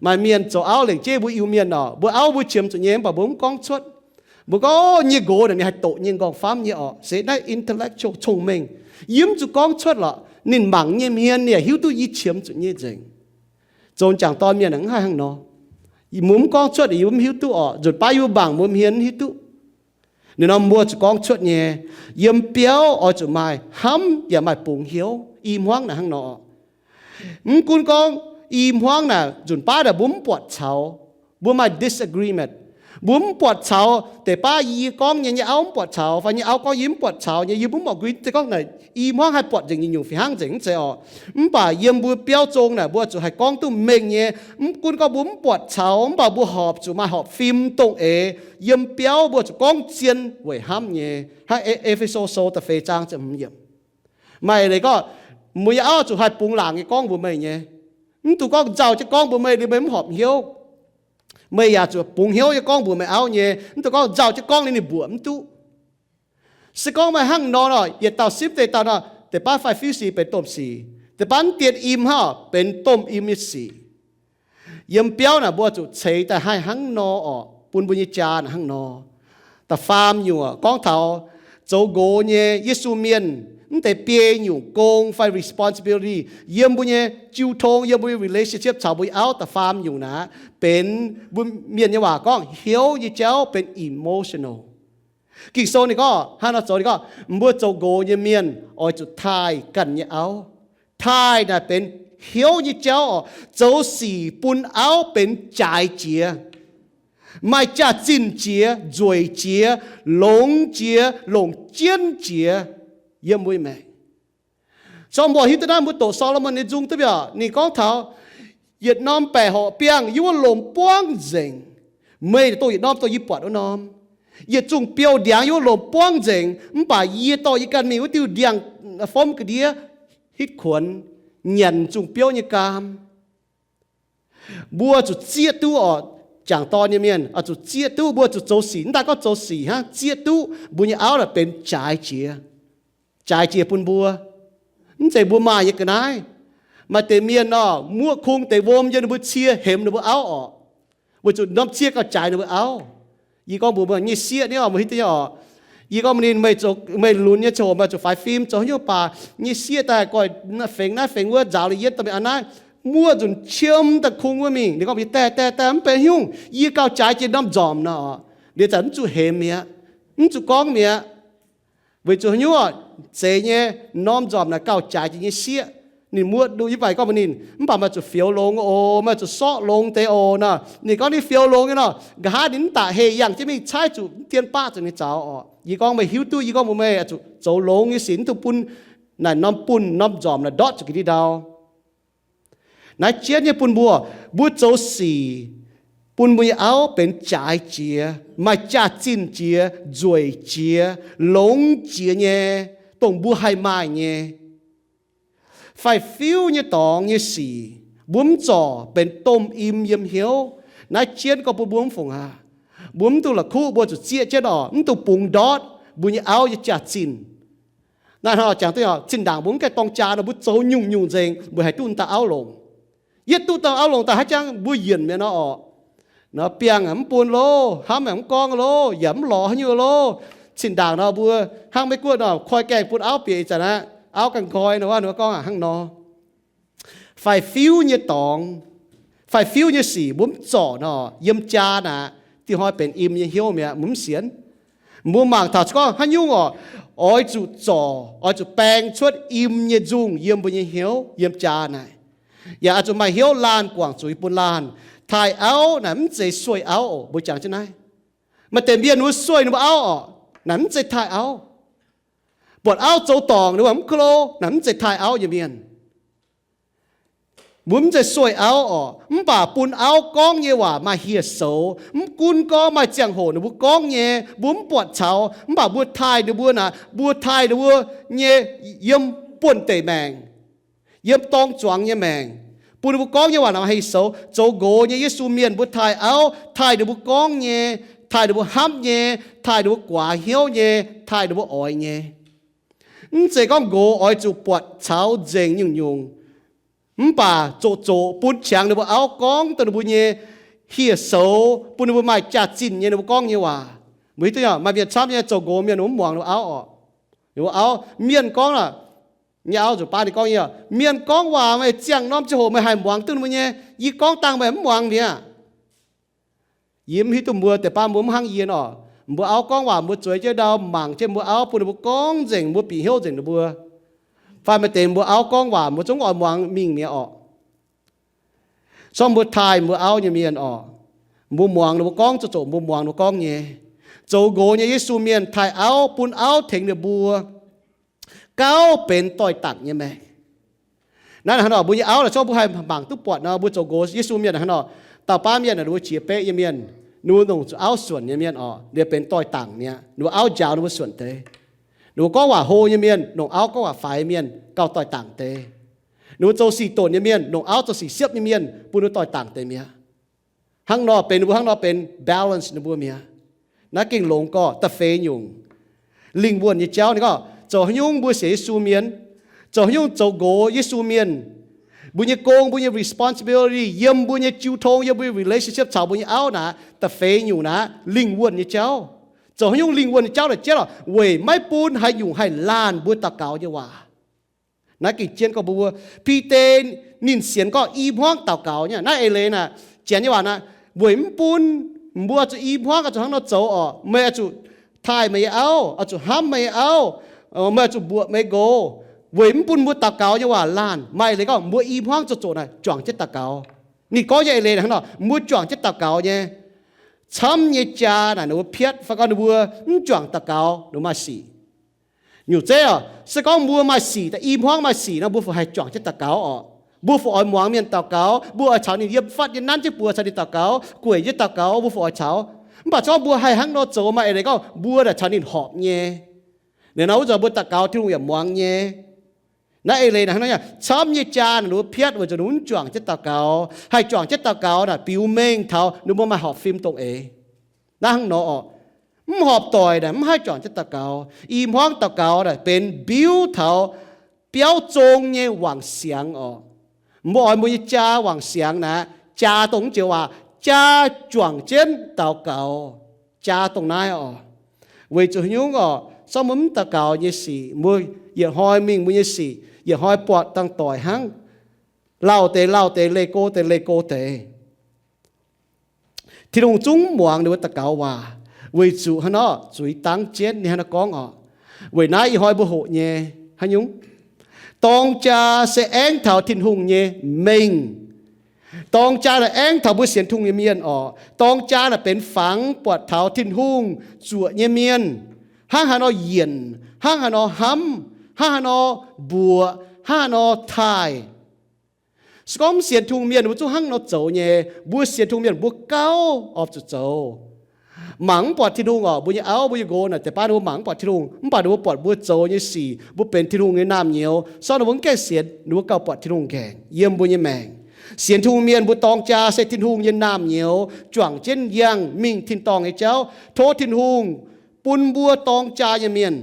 Maaih mienh zoux auv lengc jeiv mbuo Iu-Mienh orqc, mbuo auv mbuo qiemx zuqc nyei, mv baac mbuo mv gorngv cuotv. Mbuo gorngv, Ov, nyei nqox naaic ninh haih doqc nyei nqorngv-famv nyei orqc, se naaiv intellectual, cong-mengh. Yie mv zuqc gorngv cuotv lorqc. Ninh mangc nyei hmien ninh yaac hiuv duqv yie qiemx zuqc nyei nzengc. Zoux m'jangc dorn mienh aeqv, mv haih hnangv nor. Mbuo mv gorngv cuotv, yie mv hiuv duqv orqc. Nzunc baav yie mbuo mangc mbuo hmien mv hiuv duqv. Ninh nor mbuo zuqc gorngv cuotv nyei. Yiem biauv oix zuqc maaih hnamv yaac maaih bungx hnyouv. I hmuangv naaic hnangv nor. Mv gunv gorngv i hmuangv naaic nzunc baav naaic mbuo mv buatc caux, mbuo maaih disagreement, mbuo mv buatc caux deix baav yie gorngv nyei, nyei auv mv buatc caux, fai nyei auv gorngv yie mv buatc caux nyei, yie mbuo mv buatc gui deix gorngv naaic i hmuangv haih buatc nzengc nyei nyungc fih hnangv nzengc mv zeiz orqc. Mv baac yiem mbuo biauv zong naaic mbuo zuqc haih gorngv duqv mengh nyei. Mv gunv gorngv mbuo mv buatc caux, mv baac mbuo horpc zuqc maaih horpc fim dongh eix yiem biauv mbuo zuqc gorngv zien weic hnamv nyei. Hnangv E^fe^so Sou da'feix zaang ziepc hmz yiemc. Maaih leiz gorngv, Meih nyei auv zuqc haih bungx laangc nyei gorngv mbuox meih nyei. Mv dungx gorngv nzauh jienv gorngv mbuox meih liuz meih mv horpc hnyouv. Meih yaac zuqc bungx hnyouv nyei gorngv mbuox meih auv nyei. Mv dungx gorngv nzauh jienv gorngv liuz ninh mbuoqc mv duqv. Se gorngv meih hnangv nor nor, yietc dauh simv deix dauh nor, deix baav faix-fiuv sic benx domh sic, deix baav mv dien im hnangv benx domh im nyei sic. Yiem biauv naaic mbuo zuqc ceix daaih haih hnangv nor orqc, bun mbuo nyei jaa naaic hnangv nor. Da'faam nyungc gorngv taux zoux nqox nyei Yesu mienh, mv deix biei nyungc gong fai responsibility yiem mbuo nyei jiu tong, yiem mbuo nyei relationship caux mbuo nyei auv. Da'faam nyungc naaic benx mbuo mienh nyei waac gorngv hnyouv nyei jauv benx emotional. Ging-Sou ninh gorngv hnangv nor zoux, ninh gorngv mbuo zoux nqox nyei mienh oix zuqc taaih ganh nyei auv. Taaih naaic benx hnyouv nyei jauv orqc. Zoux sic bun auv benx jaaix jiex, maaih jaax-zinh jiex, nzueic jiex, longx jiex, longc jienv jiex yiem mbuo maengc. Sorng mbuo hiuv duqv naaiv, mbuo doqc Saa^lo^morn nyei nzung duqv mbiaauc, ninh gorngv taux yietc norm baeqc horqc biangh yie wuov lomc buangv nzengc. Meih dongh yietc norm dongh yie buatc wuov norm. Yietc zungh biouv ndiangx yie wuov lomc buangv nzengc, mv baac yie dorh yie ganh mingh wuov diuh ndiangx-fomv ga'ndiev hitv kuonx, nyanc zungh biouv nyei gaam. Mbuo zuqc zieqv duqv orqc, jangc dorn nyei mienh oix zuqc zieqv duqv. Mbuo zuqc zoux sic, mv daaih gorngv zoux sic hnangv, zieqv duqv mbuo nyei auv naaic benx jaaix jiex, jaaix jiex bun mbuo. Mv zeiz mbuo maaih nyei ga'naaiv. Maaih deix mienh nor, muoqv kungx deix wuom yiem ninh mbuo cie hemx ninh mbuo auv orqc, weic zuqc norm cie gauh jaaix ninh mbuo auv. Yie gorngv mbuox meih nyei sieqv nyei orqc, mbuo hiuv duqv nyei orqc. Yie gorngv mbuox ninh, meih lunx nyei ziangh hoc meih zuqc faix fim zoux haaix nyungc baac nyei sieqv daaih goiv fengx naaiv fengx wuov, nzaaux liuz yietv dorh mingh aqv naaiv, muoqv nzunc qiemx daaih kungx wuov mingh. Ninh gorngv mbuox yie, Daaih, daaih, daaih, mv benx haaix nyungc, yie gauh jaaix jiex norm nzormc nor. Liuz zanc mv zuqc hemx mi'aqv, mv zuqc gorngv mi'aqv. Weic zuqc haaix nyungc, zeiz nyei, norm nzormc naaic gauh jaaix jiex nyei sieqv. Ninh muoqv nduqc yie, mv baac gorngv mbuox ninh, Mv baac meih zuqc fioux longx oc, meih zuqc sorqv longx deix oc nor. Ninh gorngv ninh fioux longx nyei nor, nqa'haav ninh mv daaih heh yangh jienv mingh caaiv zuqc mv dien baqv zuqc ninh zaux orqc. Yie gorngv meih hiuv duqv, yie gorngv mbuox meih zuqc zoux longx nyei sic, mv dungx bun naaic norm bunh norm nzormc naaic ndortv zuqc ga'ndiev ndau. Naaiv jienv nyei bun mbuo, mbuo zoux sic bun mbuo nyei auv benx jaaix jiex, maaih jaax-zinh jiex, nzueic jiex, longx jiex nyei, dongh mbuo haih maaih nyei. Faix-fiuv nyei dorngx nyei sic, mbuo mv zorc benx domh im yiem hnyouv. Naaiv jienv gorngv bun mbuo mv fungc aqv. Mbuo mv dungx la'kuqv, mbuo zuqc zieqv jienv orqc, mv dungx bungx ndortv mbuo nyei auv nyei jaax-zinh. Naaiv hnangv jangx duqv, zinh ndaangc mbuo mv gaengh dorng jaa nor, mbuo zoux nyungc-nyungc nzengc, mbuo haih duqv dauh auv longc. Yietv duqv dauh auv longc daaih haaix jangx mbuo yienc mi'aqv nor orqc. Nor biangh mv bun loh, hnamv mv gorngv loh, yaac mv lorz haaix nyungc loh. Zinh ndaangc nor mbuo hnangv Meiv Guoqv nor, koi gaengh bun auv bieqc ih zanc aqv. auv ganh nqoi nor, wuov gorngv hnangv nor. Faix-fiuv nyei dorngx, faix-fiuv nyei sic mbuo mv zorc nor, yiem jaa naaic, dih hnoi benx im nyei hnyouv mi'aqv, mbuo mv sienx. Mbuo mangc taux gorngv haaix nyungc oc, oix zuqc zorc, oix zuqc baeng cuotv im nyei nzungh yiem mbuo nyei hnyouv, yiem jaa naaic. Yaac oix zuqc maaih hnyouv laanh guangc zuiz bun laanh. Taaih auv naaic mv zeiz sueih auv oc, mbuo jangx jienv naaiv. Maaih deix mienh ninh mbuo sueih ninh mbuo auv oc, naaic mv zeiz taaih auv. Buatc auv zoux dorngc ninh mbuo mv klo, naaic mv zeiz taaih auv nyei mienh. Mbuo mv zeiz sueih auv oc, mv baac bun auv gorngv nyei waac maaih hieh soux. Mv gunv gorngv maaih ziangh hoc ninh mbuo gorngv nyei mbuo mv buatc caux, mv baac mbuo taaih ninh mbuo naaic, mbuo taaih ninh mbuo nyei yiem buonv-deic maengc, yiem dorng zuangx nyei maengc, bun ninh mbuo gorngv nyei waac naaic maaih hieh soux. Zoux nqox nyei Yesu mienh mbuo taaih auv, taaih ninh mbuo gorngv nyei, taaih ninh mbuo hnamv nyei, taaih ninh mbuo guaax hnyouv nyei, taaih ninh mbuo oix nyei. Mv zeiz gorngv nqox oix zuqc buatc caux nzengc nyungc-nyungc, mv baac zoqc zoqc bun qangx ninh mbuo auv gorngv dongh ninh mbuo nyei hieh soux, bun ninh mbuo maaih jaax-zinh nyei ninh mbuo gorngv nyei waac. Mbuo hiuv duqv nyei, maaih mienh camv nyei zoux nqox mienh ninh mbuo mv muangx ninh mbuo auv oc. Ninh mbuo auv, mienh gorngv lorqc, nyei auv nzuqc baav ninh gorngv nyei, mienh gorngv waac meih ziangh norm ziangh hoc meih haih muangx duqv ninh mbuo nyei, yie gorngv dangh meih mv muangx mi'aqv. Yie mv hiuv duqv mbuo deix baav mbuo mv hnangv yie nor. Mbuo auv gorngv waac mbuo zueiz jienv ndau mangc jienv mbuo auv bun ninh mbuo gorngv nzengc, mbuo bieqc hnyouv nzengc ninh mbuo, fai maaih deix mbuo auv gorngv waac mbuo zungv oix muangx mingh mi'aqv orqc. Sorng mbuo taaih mbuo auv nyei mienh orqc, mbuo muangx ninh mbuo gorngv zoqc zoqc mbuo muangx ninh mbuo gorngv nyei. Zoux nqox nyei Yesu mienh taaih auv, bun auv tengx ninh mbuo gauh benx doix-dangc nyei maengc. Naaiv hnangv nor mbuo nyei auv naaic, zorngv mbuo haih mangc duqv buatc nor, mbuo zoux nqox Yesu mienh hnangv nor, dauh baav mienh naaic ninh mbuo jiex beqv nyei mienh, ninh mbuo longc zuqc auv suonc nyei mienh orqc, ninh benx doix-dangc mi'aqv. Ninh mbuo auv njaaux ninh mbuo suonc deix. Ninh mbuo gorngv waac hlo nyei mienh longc auv gorngv waac faix mienh gauh doix-dangc deix. Ninh mbuo zoux sic donc nyei mienh longc auv zoux sic siepv nyei mienh bun ninh doix-dangc deix mi'aqv. Hnangv nor benx ninh mbuo, hnangv nor benx balance ninh mbuo mi'aqv. Naaiv gengh longx gorqv da'feix nyungc. Lingh wuonh nyei jauv ninh gorngv zoux haaix nyungc mbuo sienx Yesu mienh, zoux haaix nyungc zoux nqox Yesu mienh, mbuo nyei gong, mbuo nyei responsibility yiem mbuo nyei jiu tong, yiem mbuo nyei relationship caux mbuo nyei auv naaic, da'feix nyungc naaic lingh wuonh nyei jauv. Zoux haaix nyungc lingh wuonh nyei jauv naaic jienv lorqc, weic maiv bun haaix nyungc haih laanh mbuo daux gaux nyei waac. Naaiv gengh jienv gorngv mbuo, Bide ninh sienx gorngv i hmuangv daux gaux nyei. Naaiv eix leiz naaic, janx nyei waac naaic, weic mv bun mbuo zuqc i hmuangv oix zuqc hnangv nor zoux orqc, meih oix zuqc taaih meih nyei auv, oix zuqc hnamv meih nyei auv, meih oix zuqc mbuoqc meih nqox. Weic mv bun mbuo daux gaux nyei waac laanh, maaih eix leiz gorngv mbuo i hmuangv zoux zoqc naaic juangc jienv daux gaux. Ninh gorngv nyei eix leiz hnangv nor, mbuo juangc jienv daux gaux nyei. Camv nyei jaa naaic ninh mbuo piatv fai gorngv ninh mbuo mv juangc daux gaux ninh mbuo maaih sic. Nyungc zeiv oc, se gorngv mbuo maaih sic, da'i hmuangv maaih sic nor, mbuo fungc haih juangc jienv daux gaux orqc? Mbuo fungc oix muangx mienh daux gaux? Mbuo oix caux ninh yiem fatv nyei nanv jienv buoz caux ninh daux gaux, gueic jienv daux gaux, mbuo fungc oix caux? Mv baac se gorngv mbuo haih hnangv nor zoux, maaih eix leiz gorngv mbuo naaic caux ninh horpc nyei. Liuz nor wuov zanc mbuo daux gaux Tin-Hungh yaac muangx nyei. Naaiv eix leiz naaic hnangv nor, camv nyei jaa naaic ninh mbuo piatv weic zuqc ninh mbuo mv juangc jienv daux gaux. Haih juangc jienv daux gaux naaic biux mengh taux ninh mbuo maaih horpc fim dongh eix. Naaiv hnangv nor orqc, mv horpc doic naaic mv haih juangc jienv daux gaux. I hmuangv daux gaux naaic benx mbiuv taux biauv zong nyei wangc siangx orqc. Mbuo oix mbuo nyei jaa wangc siangx naaic, jaa dongh mv joux waac, jaa juangc jienv daux gaux. Jaa dongh naaiv orqc. Weic zuqc haaix nyungc orqc? Sorng mbuo mv daux gaux nyei sic, mbuo yietc hnoi mingh mbuo nyei sic yietc hnoi buatc dangh doic hnangv. Lauh deix lauh deix, leih go deix leih go deix. Tin-Hungh zungv muangx ninh mbuo daux gaux waac, weic zuqc hnangv nor zuiz dangv jienv ninh hnangv nor gorngv orqc. Weic naaiv ih hnoi mbuo hoqc nyei haaix nyungc? Dorng jaa se aengv taux Tin-Hungh nyei mengh. Dorng jaa naaic aengv taux mbuo sienx Tin-Hungh nyei mienh orqc. Dorng jaa naaic benx fangx buatc taux Tin-Hungh zuoqc nyei mienh hnangv haaix nor yienc, hnangv haaix nor hnamv, hnangv haaix nor mbuoqc, hnangv haaix nor taaih. Se gorngv mv sienx Tin-Hungh mienh mbuo zungv hnangv nor zoux nyei. Mbuo sienx Tin-Hungh mienh mbuo gauh oix zuqc zoux. Mangc mv buatc Tin-Hungh orqc, mbuo nyei auv mbuo nyei nqox naaic deix baav ninh mbuo mangc mv buatc Tin-Hungh, mv baac ninh mbuo buatc mbuo zoux nyei sic, mbuo benx Tin-Hungh nyei naamh nyouz, sorng ninh mbuo mv gaengh sienx, ninh mbuo gauh buatc Tin-Hungh nqaengc yiem mbuo nyei maengc. Sienx Tin-Hungh mienh mbuo dorng jaa se Tin-Hungh nyei naamh nyouz, juangc jienv yangh mingh tin-dorngh nyei jauv, tov Tin-Hungh bun mbuo dorng jaa nyei mienh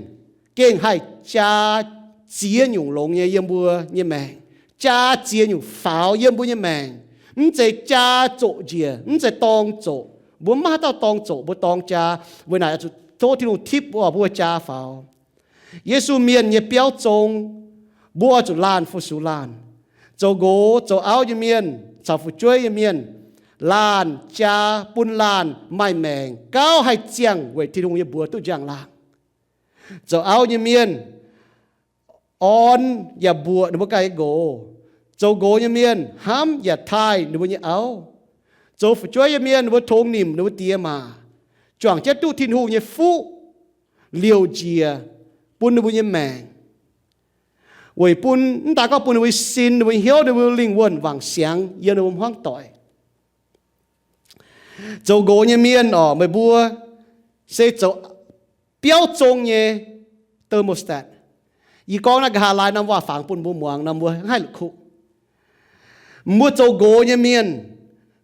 gengh haih jaa ziex nyungc longx nyei yiem mbuo nyei maengc, jaa ziex nyungc faaux yiem mbuo nyei maengc. Mv zeiz jaa zoqc njiec, mv zeiz dorng zoqc. Mbuo mv maaih haaix dauh dorng zoqc, mbuo dorng jaa. Weic naaic zuqc tov Tin-Hungh tipv mbuo, mbuo jaa faaux. Yesu mienh nyei biauv zong, Mbuo oix zuqc laanh fu-sux laanh. Zoux nqox zoux auv nyei mienh caux fu'jueiv nyei mienh, laanh jaa bun laanh maaih maengc gauh haih ziangh weic Tin-Hungh nyei mbuox duqv njang-laangc. Zoux auv nyei mienh orn yaac mbuoqc ninh mbuo ganh nyei nqox. Zoux nqox nyei mienh hnamv yaac taaih ninh mbuo nyei auv. Zoux fu'jueiv nyei mienh ninh mbuo tongx nimc ninh mbuo diex maac, juangc jienv duqv Tin-Hungh nyei fuqv liouc njiec bun ninh mbuo nyei maengc, weic bun mv daaih gorngv bun ninh mbuo sin, ninh mbuo hnyouv, ninh mbuo lingh wuonh wangc siangx yiem ninh mbuo hmuangv doic. Zoux nqox nyei mienh oc, meih mbuo se zoux biauv zong nyei thermostat. Yie gorngv naaiv nqa'haav laai norm waac-fangx bun mbuo muangx nor, mbuo mv haih la'kuqv. Mbuo zoux nqox nyei mienh,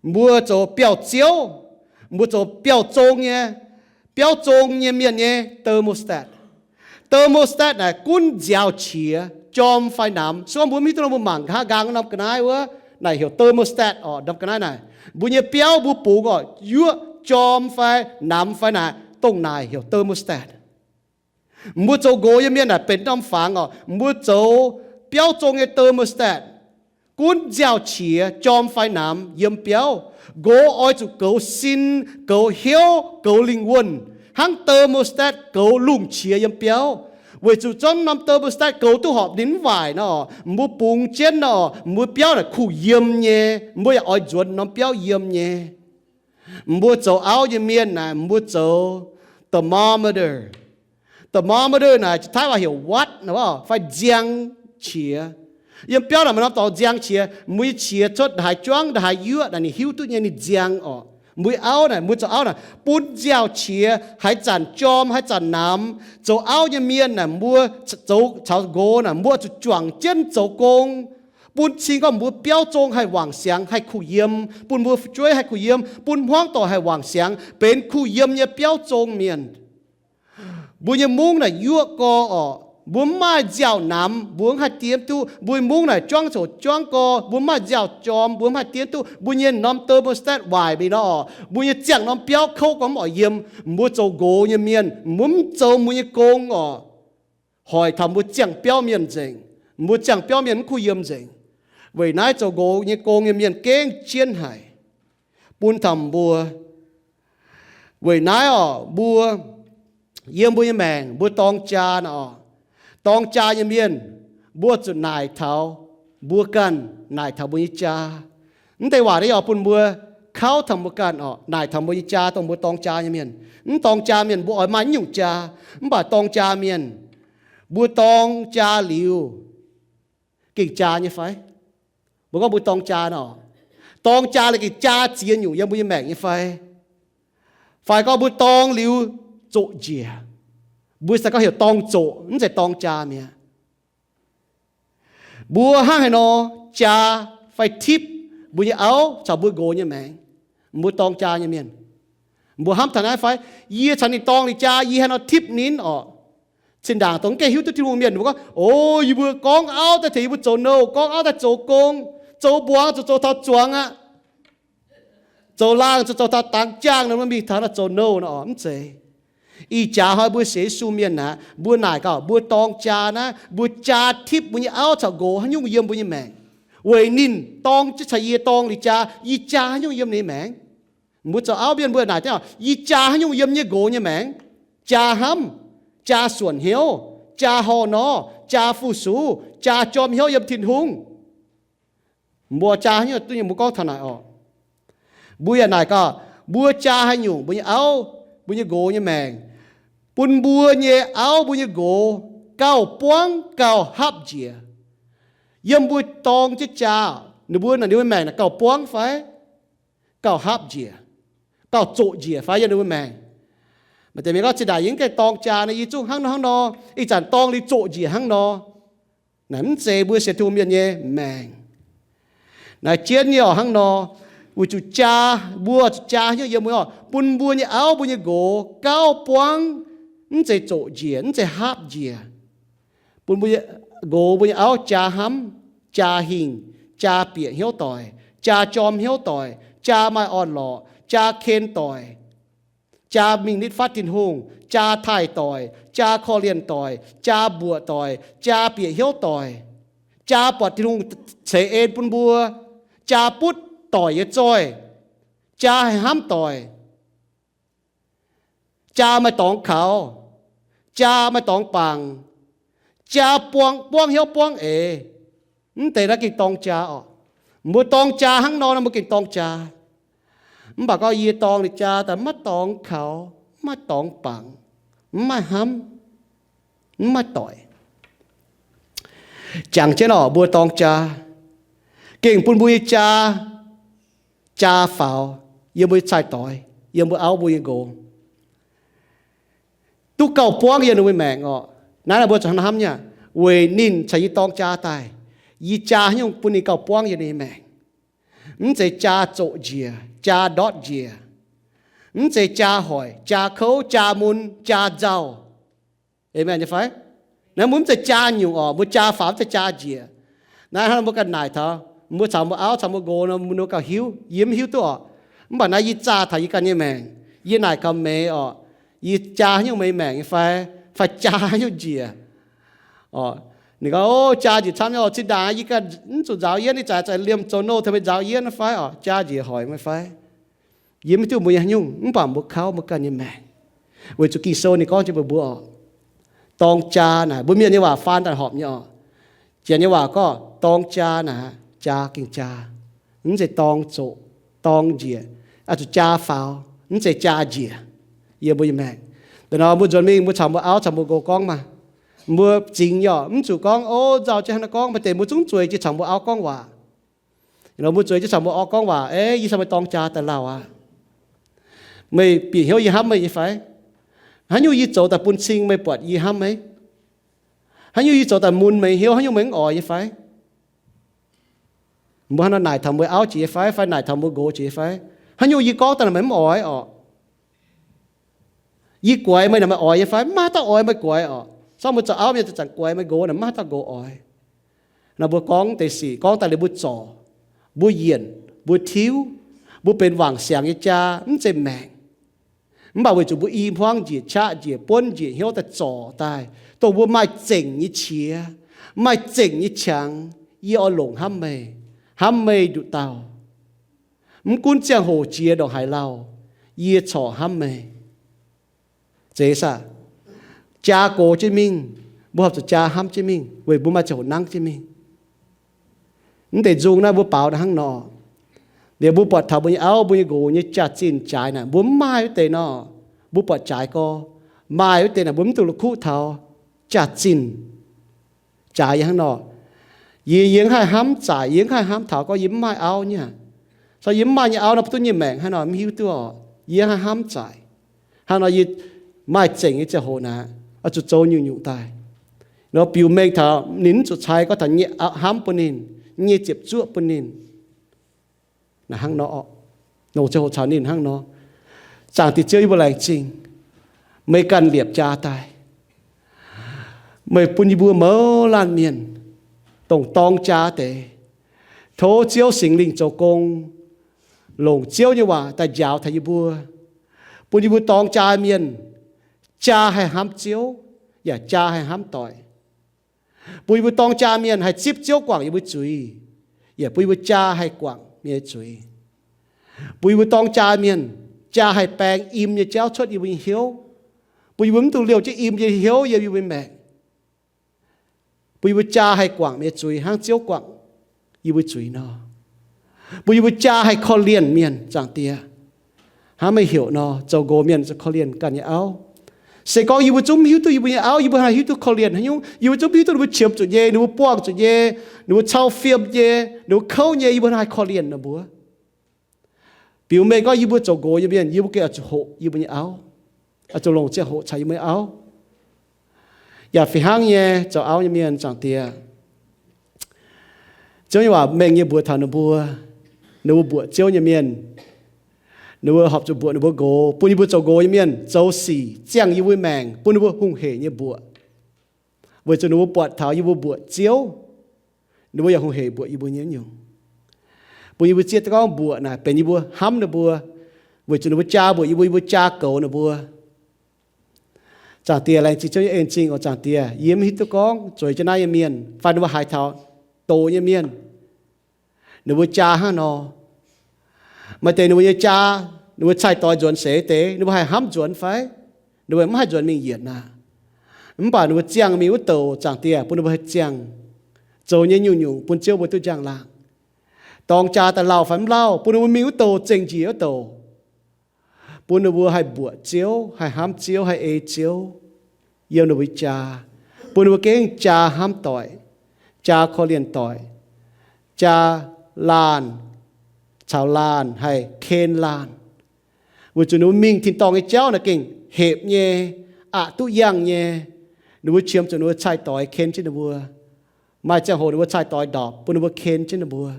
mbuo zoux biauv-ziouv, mbuo zoux biauv zong nyei, biauv zong nyei mienh nyei thermostat. Thermostat naaic gunv nziaaux qiex jorm fai namx. Se gorngv mbuo mv hiuv duqv nor, mbuo mangc nqa'haav nqaang norm ga'naaiv wuov, naaic heuc thermostat oc. Norm ga'naaiv naaic, mbuo nyei biauv mbuo bungx oc, yuoqv jorm fai namx fai naaic, dongh naaic heuc thermostat. Mbuo zoux nqox nyei mienh naaic benx norm fangx oc, mbuo zoux biauv zong nyei thermostat, gunv nziaaux qiex jorm fai namx yiem biauv. Nqox oix zuqc goux sin, goux hnyouv, goux lingh wuonh, hnangv thermostat goux lungh qiex yiem biauv. Weic zuqc zorqv norm thermostat goux duqv horpc ninh mv waaic nor, mbuo bungx jienv nor, mbuo biauv naaic kuh yiem nyei, mbuo yaac oix nzuonx norm biauv yiem nyei. Mbuo zoux auv nyei mienh naaic, mbuo zoux thermometer. Thermometer naaic jiex Taiv waac heuc watt fai nziang qiex. Yiem biauv naaic maaih norm dorngx nziang qiex, mbuo nyei qiex cuotv ndongc haaix juangv, ndongc haaix yuoqv naaic ninh hiuv duqv nyei, ninh nziang oc. Mbuo auv naaic, mbuo zoux auv naaic bun nziaaux qiex, haaix zanc jorm haaix zanc namx. Zoux auv nyei mienh naaic, mbuo zoux caux nqox naaic, mbuo zuqc juangc jienv zoux gong, bun cing gorngv mbuo biauv zong haih wangc siangx, haih kuh yiem, bun mbuo fu'jueiv haih kuh yiem, bun hmuangv doic haih wangc siangx, benx kuh yiem nyei biauv zong mienh. Mbuo nyei mungv naaic yuoqv gorx oc, mbuo mv maaih nziaaux namx, mbuo mv haih diev duqv. Mbuo mungv naaic juangv coc juangv gorx, mbuo mv maaih nziaaux jorm, mbuo mv haih diev duqv. Mbuo nyei norm thermostat waaic mingh nor oc, mbuo nyei ziangh norm biauv kouv gorngv mv oix yiem. Mbuo zoux nqox nyei mienh, mbuo mv zoux mbuo nyei gong oc, hoic taux mbuo ziangh biauv mienh nzengc, mbuo ziangh biauv mienh mv kuh yiem nzengc. Weic naaiv zoux nqox nyei gong nyei mienh gengh jienv haic bun taux mbuo. Weic naaiv oc, mbuo yiem mbuo nyei maengc mbuo dorng jaa nor oc, dorng jaa nyei mienh, mbuo zuqc naaic taux mbuo ganh, naaic taux mbuo nyei jaa. Mv deix waac naaiv oix bun mbuo kauv taux mbuo ganh oc, naaic taux mbuo nyei jaa, dongh mbuo dorng jaa nyei mienh. Mv dorng jaa mienh mbuo oix maaih nyungc jaa, mv baac dorng jaa mienh, mbuo dorng jaa liuz gengh jaa nyei fai? Mbuo gorngv mbuo dorng jaa nor, dorng jaa liuz gengh jaa ziex nyungc yiem mbuo nyei maengc nyei fai? Fai gorngv mbuo dorng liuz zoqc njiec? Mbuo se gorngv heuc dorng zoqc, mv zeiz dorng jaa mi'aqv. Mbuo hnangv haaix nor jaa fai tipv mbuo nyei auv caux mbuo nqox nyei maengc? Mbuo dorng jaa nyei mienh, mbuo hnamv taux naaiv fai? Yie caux ninh dorng liuz jaa, yie haaix nor tipv ninh orqc? Zinh ndaangc dongh mv gaengh hiuv duqv Tin-Hungh mienh, mbuo gorngv, o, yie mbuo gorngv auv daaih tengx yie mbuo zoux nouh, gorngv auv daaih zoux gong, zoux mbuangz zuqc zoux taux zuangx aqv, zoux laangh zuqc zoux taux dangx jaangh nor, mbuo mingh taux naaiv zoux nouh nor, mv zeiz. Ih jaax hnoi mbuo sienx Yesu mienh aqv, mbuo naaic gaax mbuo dorng jaa naaiv, mbuo jaa tipv mbuo nyei auv caux nqox haaix nyungc yiem mbuo nyei maengc? Weic ninh dorng jienv caux yie dorng liuz jaa, yie jaa haaix nyungc yiem ninh nyei maengc? Mbuo zoux auv mienh mbuo naaic jienv, yie jaa haaix nyungc yiem yie nqox nyei maengc? Jaa hnamv, jaa suonc hnyouv, jaa horh nor, jaa fu-sux, jaa jorm hnyouv yiem Tin-Hungh. Mbuo jaa haaix nyungc duqv nyei, mbuo gorngv taux naaic orqc. Mbuo yaac naaic gaax, mbuo jaa haaix nyungc mbuo nyei auv, mbuo nyei nqox nyei maengc, bun mbuo nyei auv mbuo nyei nqox gauh buangv gauh hapv njiec. Yiem mbuo dorng jienv jaa, ninh mbuo naaic ninh mbuo maengc naaic gauh buangv fai gauh hapv njiec, gauh zoqc njiec fai yiem ninh mbuo maengc? Maaih deix mienh gorngv, zinh ndaangc yie mv gaengh dorng jaa nor, yie zungv hnangv nor hnangv nor, ih zanc dorng liuz zoqc njiec hnangv nor. Naaic mv zeiz mbuo sienx Tin-Hungh mienh nyei maengc. Naaiv jienv nyei oc hnangv nor, weic zuqc jaa, mbuo zuqc jaa haaix nyungc yiem mbuo oc, bun mbuo nyei auv mbuo nyei nqox gauh buangv, mv zeiz zoqc njiec, mv zeiz hapv njiec. Bun mbuo nyei nqox mbuo nyei auv jaa hnamv, jaa hingh, jaa bieqc hnyouv doic, jaa jorm hnyouv doic, jaa maaih orn-lorqc, jaa ken doic, jaa mingh nitv fatv Tin-Hungh, jaa taaih doic, jaa korv-lienh doic, jaa mbuoqc doic, jaa bieqc hnyouv doic. Jaa buatc Tin-Hungh ceix en bun mbuo. Jaa butv doic nyei zoih. Jaa haih hnamv doic. Jaa maaih dorngx kaux. Jaa maaih dorngx bangc. Jaa buang, buangv hnyouv buangv eix. Mv deix naaiv gengh dorng jaa oc. Mbuo dorng jaa hnangv nor, mbuo gengh dorng jaa. Mv baac gorngv yie dorng ninh jaa daaih maiv dorngx kaux, maiv dorngx bangc, mv maaih hnamv, mv maaih doic. Jangx jienv oc, mbuo dorng jaa gengh bun mbuo nyei jaa, jaa faaux yiem mbuo nyei cai-doix, yiem mbuo auv mbuo nyei nqox. Duqv gauh buangv yiem ninh mbuo maengc oc. Naaiv naaiv mbuo zuqc hnangv naaiv hnamv nyei aqv. Weic ninh caux yie dorng jaa daaih, yie jaa haaix nyungc bun ninh gauh buangv yiem ninh nyei maengc. Mv zeiz jaa zoqc njiec, jaa ndortv njiec. Mv zeiz jaa hoic, jaa kouv, jaa mun, jaa nzauh. Aamen nyei fai? Naaiv mbuo mv zeiz jaa nyungc oc, mbuo jaa faaux mv zeiz jaa njiec. Naaiv hnangv mbuo ganh naaic taux, mbuo caux mbuo auv caux mbuo nqox nor, mbuo gauh hiuv, yie mv hiuv duqv oc. Mv baac naaiv yie zaah taux yie ganh nyei maengc, yie naaic gauh meih oc, yie jaa haaix nyungc meih maengc nyei fai, fai jaa haaix nyungc njiec. Ninh gorngv, o, jaa njiec camv nyei oc, zinh ndaangc yie ganh mv zuqc nzaaux yienv, ih zanc zaqc liemh zoux nouh taux meih nzaaux yienv fai oc, jaa njiec hoic meih fai. Yie mv hiuv duqv mbuo nyei haaix nyungc, mv baac mbuo kauv mbuo ganh nyei maengc. Weic zuqc Ging-Sou ninh gorngv jienv mbuox mbuo oc, dorng jaa naaic, mbuo mienh nyei waac faan daaih horpc nyei oc. Janx nyei waac gorngv dorng jaa naaic, jaa gengh jaa. Mv zeiz dorng zoqc, dorng njiec, oix zuqc jaa faaux, mv zeiz jaa njiec. Yiem mbuo nyei maengc, da'nor mbuo nzuonx mingh mbuo caux mbuo auv caux mbuo nqox gorngv maah, mbuo zingx nyei oc, mv zuqc gorngv, o, nzauh jienv hnangv naaiv gorngv, maaih deix mbuo zungv zueiz jienv cauc mbuo auv gorngv waac. Nor mbuo zueiz jienv caux mbuo auv gorngv waac, ei, yie caux meih dorng jaa daaih lauh aqv. Meih bieqc hnyouv yie hnamv meih nyei fai? Haaix nyungc yie zoux daaih bun cing meih buatc yie hnamv meih? Haaix nyungc yie zoux daaih mun meih hnyouv, haaix nyungc meih mv oix nyei fai? Mbuo hnangv naaic taux mbuo auv jiex nyei fai, fai naaic taux mbuo nqox jiex nyei fai? Haaix nyungc yie gorngv daaih naaic meih mv oix oc? Yie guaix meih naaic meih oix nyei fai? Mv maaih haaix dauh oix meih guaix oc. Sorng mbuo zoux auv mienh zanc-zanc guaix meih nqox naaic mv maaih haaix dauh nqox oix. Naaiv mbuo gorngv deix sic, gorngv daaih liuz mbuo zorc, mbuo yienc, mbuo tiuv, mbuo benx wangc siangx nyei jaa, mv zeiz maengc. Mv baac weic zuqc mbuo i hmuangv njiec, qaqv njiec, buonv njiec, hnyouv daaih zorc daaih, dongh mbuo maaih zengc nyei qiex, maaih zengc nyei qangx, yie oix longc hnamv meih, hnamv meih nduqc dauh. Mv gunv ziangh hoc jiex ndongc haaix lauh, yie corc hnamv meih. Zeiz saah? Jaa gox jienv mingh, mbuo horpc zuqc jaa hnamv jienv mingh weic mbuo maaih ziangh hoc nangv jienv mingh. Mv deix nzung naaiv mbuo baaux hnangv nor. Liuz mbuo buatc taux mbuo nyei auv, mbuo nyei nqox nyei jaax-zinh jaaix naaic, mbuo mv maaih wuov deix nor, mbuo buatc jaaix gorx. Maaih wuov deix naaic mbuo mv duqv la'kuqv taux jaax-zinh jaaix yie hnangv nor. Yie, yie mv haih hnamv zaaic, yie mv haih hnamv taux gorngv yie mv maaih auv nyei aqv. Caux yie mv maaih nyei auv nor, mv duqv nyei maengc hnangv nor, mv hiuv duqv oc. Yie mv haih hnamv zaaic. Hnangv nor yie maaih zengc nyei ziangh hoc naaic, oix zuqc zoux nyungc-nyungc daaih. Nor biux mengh taux ninh mv zuqc cai gorngv taux nyei hnamv bun ninh, nyei ziepc zuoqv bun ninh. Naaic hnangv nor, longc ziangh hoc caux ninh hnangv nor. Zaangc Diex Ziouv, yie mbuo laengz zingh meih ganh liepc jaa daaih. Meih bun yie mbuo mouz laanh mienh dongh dorng jaa deix. Tov Ziouv Singx Lingh zoux gong, longc Ziouv nyei waac daaih njaaux taux yie mbuo, bun yie mbuo dorng jaa mienh jaa haih hnamv Ziouv, yaac jaa haih hnamv doic. Bun yie mbuo dorng jaa mienh haih zipv Ziouv guangc yie mbuo zuiz, yaac bun yie mbuo jaa haih guangc mienh nyei zuiz. Bun yie mbuo dorng jaa mienh jaa haih baeng im nyei jauv cuotv yie mbuo nyei hnyouv. Bun yie mbuo mv dungx liouh jienv im nyei hnyouv yiem yie mbuo nyei maengc. Bun yie mbuo jaa haih guangc mienh nyei zuiz hnangv Ziouv guangc yie mbuo zuiz nor. Bun yie mbuo jaa haih korv-lienh mienh, Zaangc Diex. Hnangv meih heuc nor, zoux nqox mienh zuqc korv-lienh ganh nyei auv. Se gorngv yie mbuo zungv mv hiuv duqv yie mbuo nyei auv, yie mbuo haaix hiuv duqv korv-lienh haaix nyungc? Yie mbuo zungv mv hiuv duqv ninh mbuo qiemx zuqc nyei, ninh mbuo buangh zuqc nyei, ninh mbuo cau fiem nyei, ninh mbuo kouv nyei, yie mbuo haaix korv-lienh ninh mbuo? Biux mengh gorngv yie mbuo zoux nqox nyei mienh, yie mbuo gengh oix zuqc hoqc yie mbuo nyei auv, oix zuqc longc ziangh hoc caux yie mbuo nyei auv. Yaac fih hnangv nyei, zoux auv nyei mienh, Zaangc Diex, Ziouv nyei waac mengh nyei mbuox taux ninh mbuo, ninh mbuo mbuoqc Ziouv nyei mienh, ninh mbuo horpc zuqc mbuoqc ninh mbuo nqox, bun yie mbuo zoux nqox nyei mienh zoux sic ziangh yie mbuo maengc, bun ninh mbuo hungh hec nyei mbuoqc. Weic zuqc ninh mbuo buatc taux yie mbuo mbuoqc Ziouv, ninh mbuo yaac hungh hec mbuoqc yie mbuo nyei nyungc. Bun yie mbuo zieqv duqv gorngv mbuoqc naaic benx yie mbuo hnamv ninh mbuo, weic zuqc ninh mbuo jaa mbuoqc yie mbuo, yie mbuo jaa goux ninh mbuo. Zaangc Diex, laengz zingh Ziouv nyei en zingh oc. Zaangc Diex, yie mv hiuv duqv gorngv zueiz jienv naaiv nyei mienh fai ninh mbuo haaix taux doz nyei mienh, ninh mbuo jaa hnangv nor. Maaih deix ninh mbuo nyei jaa, ninh mbuo cai-doix nzuonx seix deix, ninh mbuo haih hnamv nzuonx fai? Ninh mbuo mv haih nzuonx mingh yietc aqv. Mv baac ninh mbuo ziangh mingh wuov douc, Zaangc Diex, bun ninh mbuo haih ziangh zoux nyei nyungc-nyungc bun Ziouv mbuo duqv njang-laangc. Dorngx jaa daaih lauh fai mv lauh, bun ninh mbuo mingh wuov douc zengc njiec wuov douc, bun ninh mbuo haih mbuoqc Ziouv, haih hnamv Ziouv, haih ei Ziouv yiem ninh mbuo jaa, bun ninh mbuo gengh jaa hnamv doic, jaa korv-lienh doic, jaa laanh caux laanh haih ken laanh. Weic zuqc ninh mbuo mingh tin-dorngh nyei jauv naaiv gengh hepc nyei, aqc duqv yangh nyei. Ninh mbuo qiemx zuqc ninh mbuo cai-doix ken jienv ninh mbuo. Maaih ziangh hoc ninh mbuo cai-doix ndorpc, bun ninh mbuo ken jienv ninh mbuo.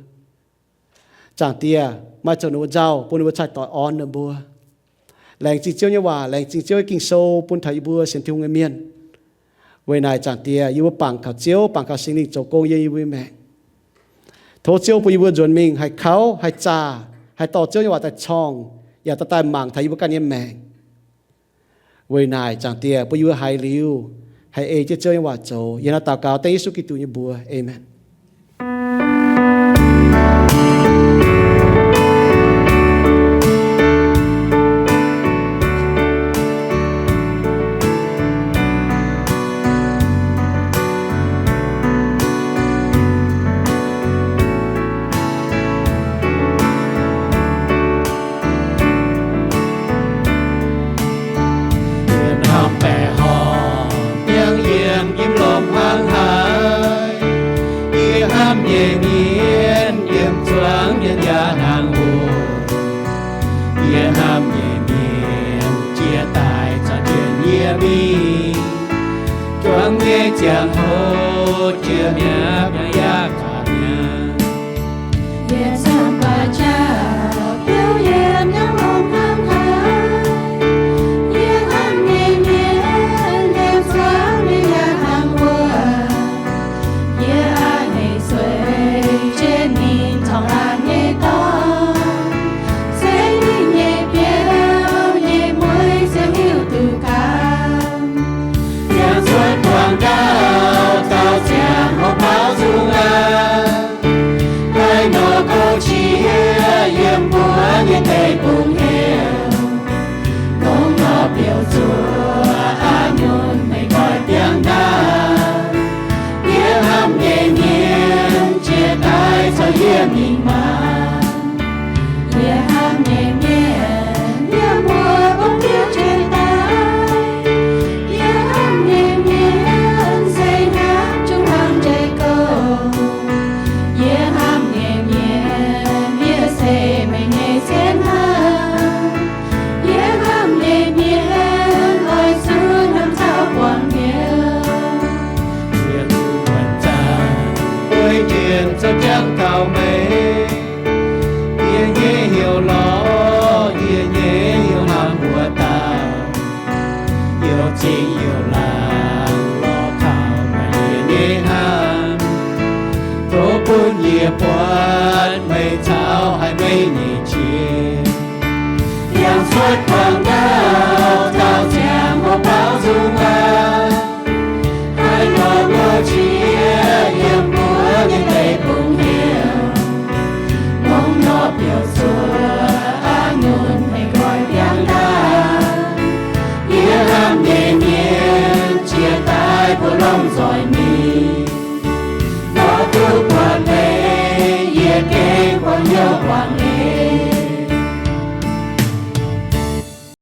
Zaangc Diex, maaih ziangh hoc ninh mbuo nzauh, bun ninh mbuo cai-doix orn ninh mbuo. Laengz zingh Ziouv nyei waac, laengz zingh Ziouv nyei Ging-Sou bun taux yie mbuo sienx Tin-Hungh nyei mienh. Weic naaic, Zaangc Diex, yie mbuo bangc kaux Ziouv, bangc kaux Singx Lingh zoux gong yiem yie mbuo maengc. Tov Ziouv bun yie mbuo nzuonx mingh haih kauv, haih zaah, haih dorh Ziouv nyei waac daaih corngh, yaac dorh daaih mangc taux yie mbuo ganh nyei maengc. Weic naaic, Zaangc Diex, bun yie mbuo haiz liuz haih ei jienv Ziouv nyei waac zoux. Yie naaiv daux gaux dengv Yesu Giduc nyei mbuox. Aamen. Yie hnamv baeqc horngh biangv yiem njimv lomc hnangv haaix. Yie hnamv nyei mienh yiem zuangx mienh yaac hnangv wuov. Yie hnamv nyei mienh jiex daaih caux jienv yie mingh. Juangc nyei ziangh hoc jiex mi'aqv, yaac gaax mi'aqv. Yie hnamv baaix jauv biouv yiem njang longx hnangv haaix. Yie hnamv nyei mienh yiem zuangx mienh yaac hnangv wuov. Yie a'hneiv zueih jiex ninh corngh laanh nyei dorngx. Se ninh nyei biouv nyei mueiz ziouc hiuv duqv ganh. Yangh cuotv buangh ndau, gauh ziangh hoc baaux nzung aqv. Haaix nor gouv qiex yiem mbuo nyei deic-bung heuc, dongh nor biouv zuoqc aqv nyunc meih goiv biangh ndaauv. Yie hnamv nyei mienh jiex daaih caux yie mingh maah! Yie hnamv nyei mienh yiem mbuo bung biouv jiex daaih. Yie hnamv nyei mienh se hnamv jungx hnamv njaih gouv. Yie hnamv nyei mienh yie se meih nyei zien hnamv. Yie hnamv nyei mienh oix zuqc hnamv taux buangh hnyouv. Yie duqv wuonc zaangc bueix jienv zoux jangx taux meih. Yie nyei heuc lorz, yie nyei heuc hnamv wuov dauh, youc zingh youc laangc lorz taux meih yie nyei hnamv. Tov bun yie buatc meih caux haiz meih nyei qiex. Yangh cuotv buangh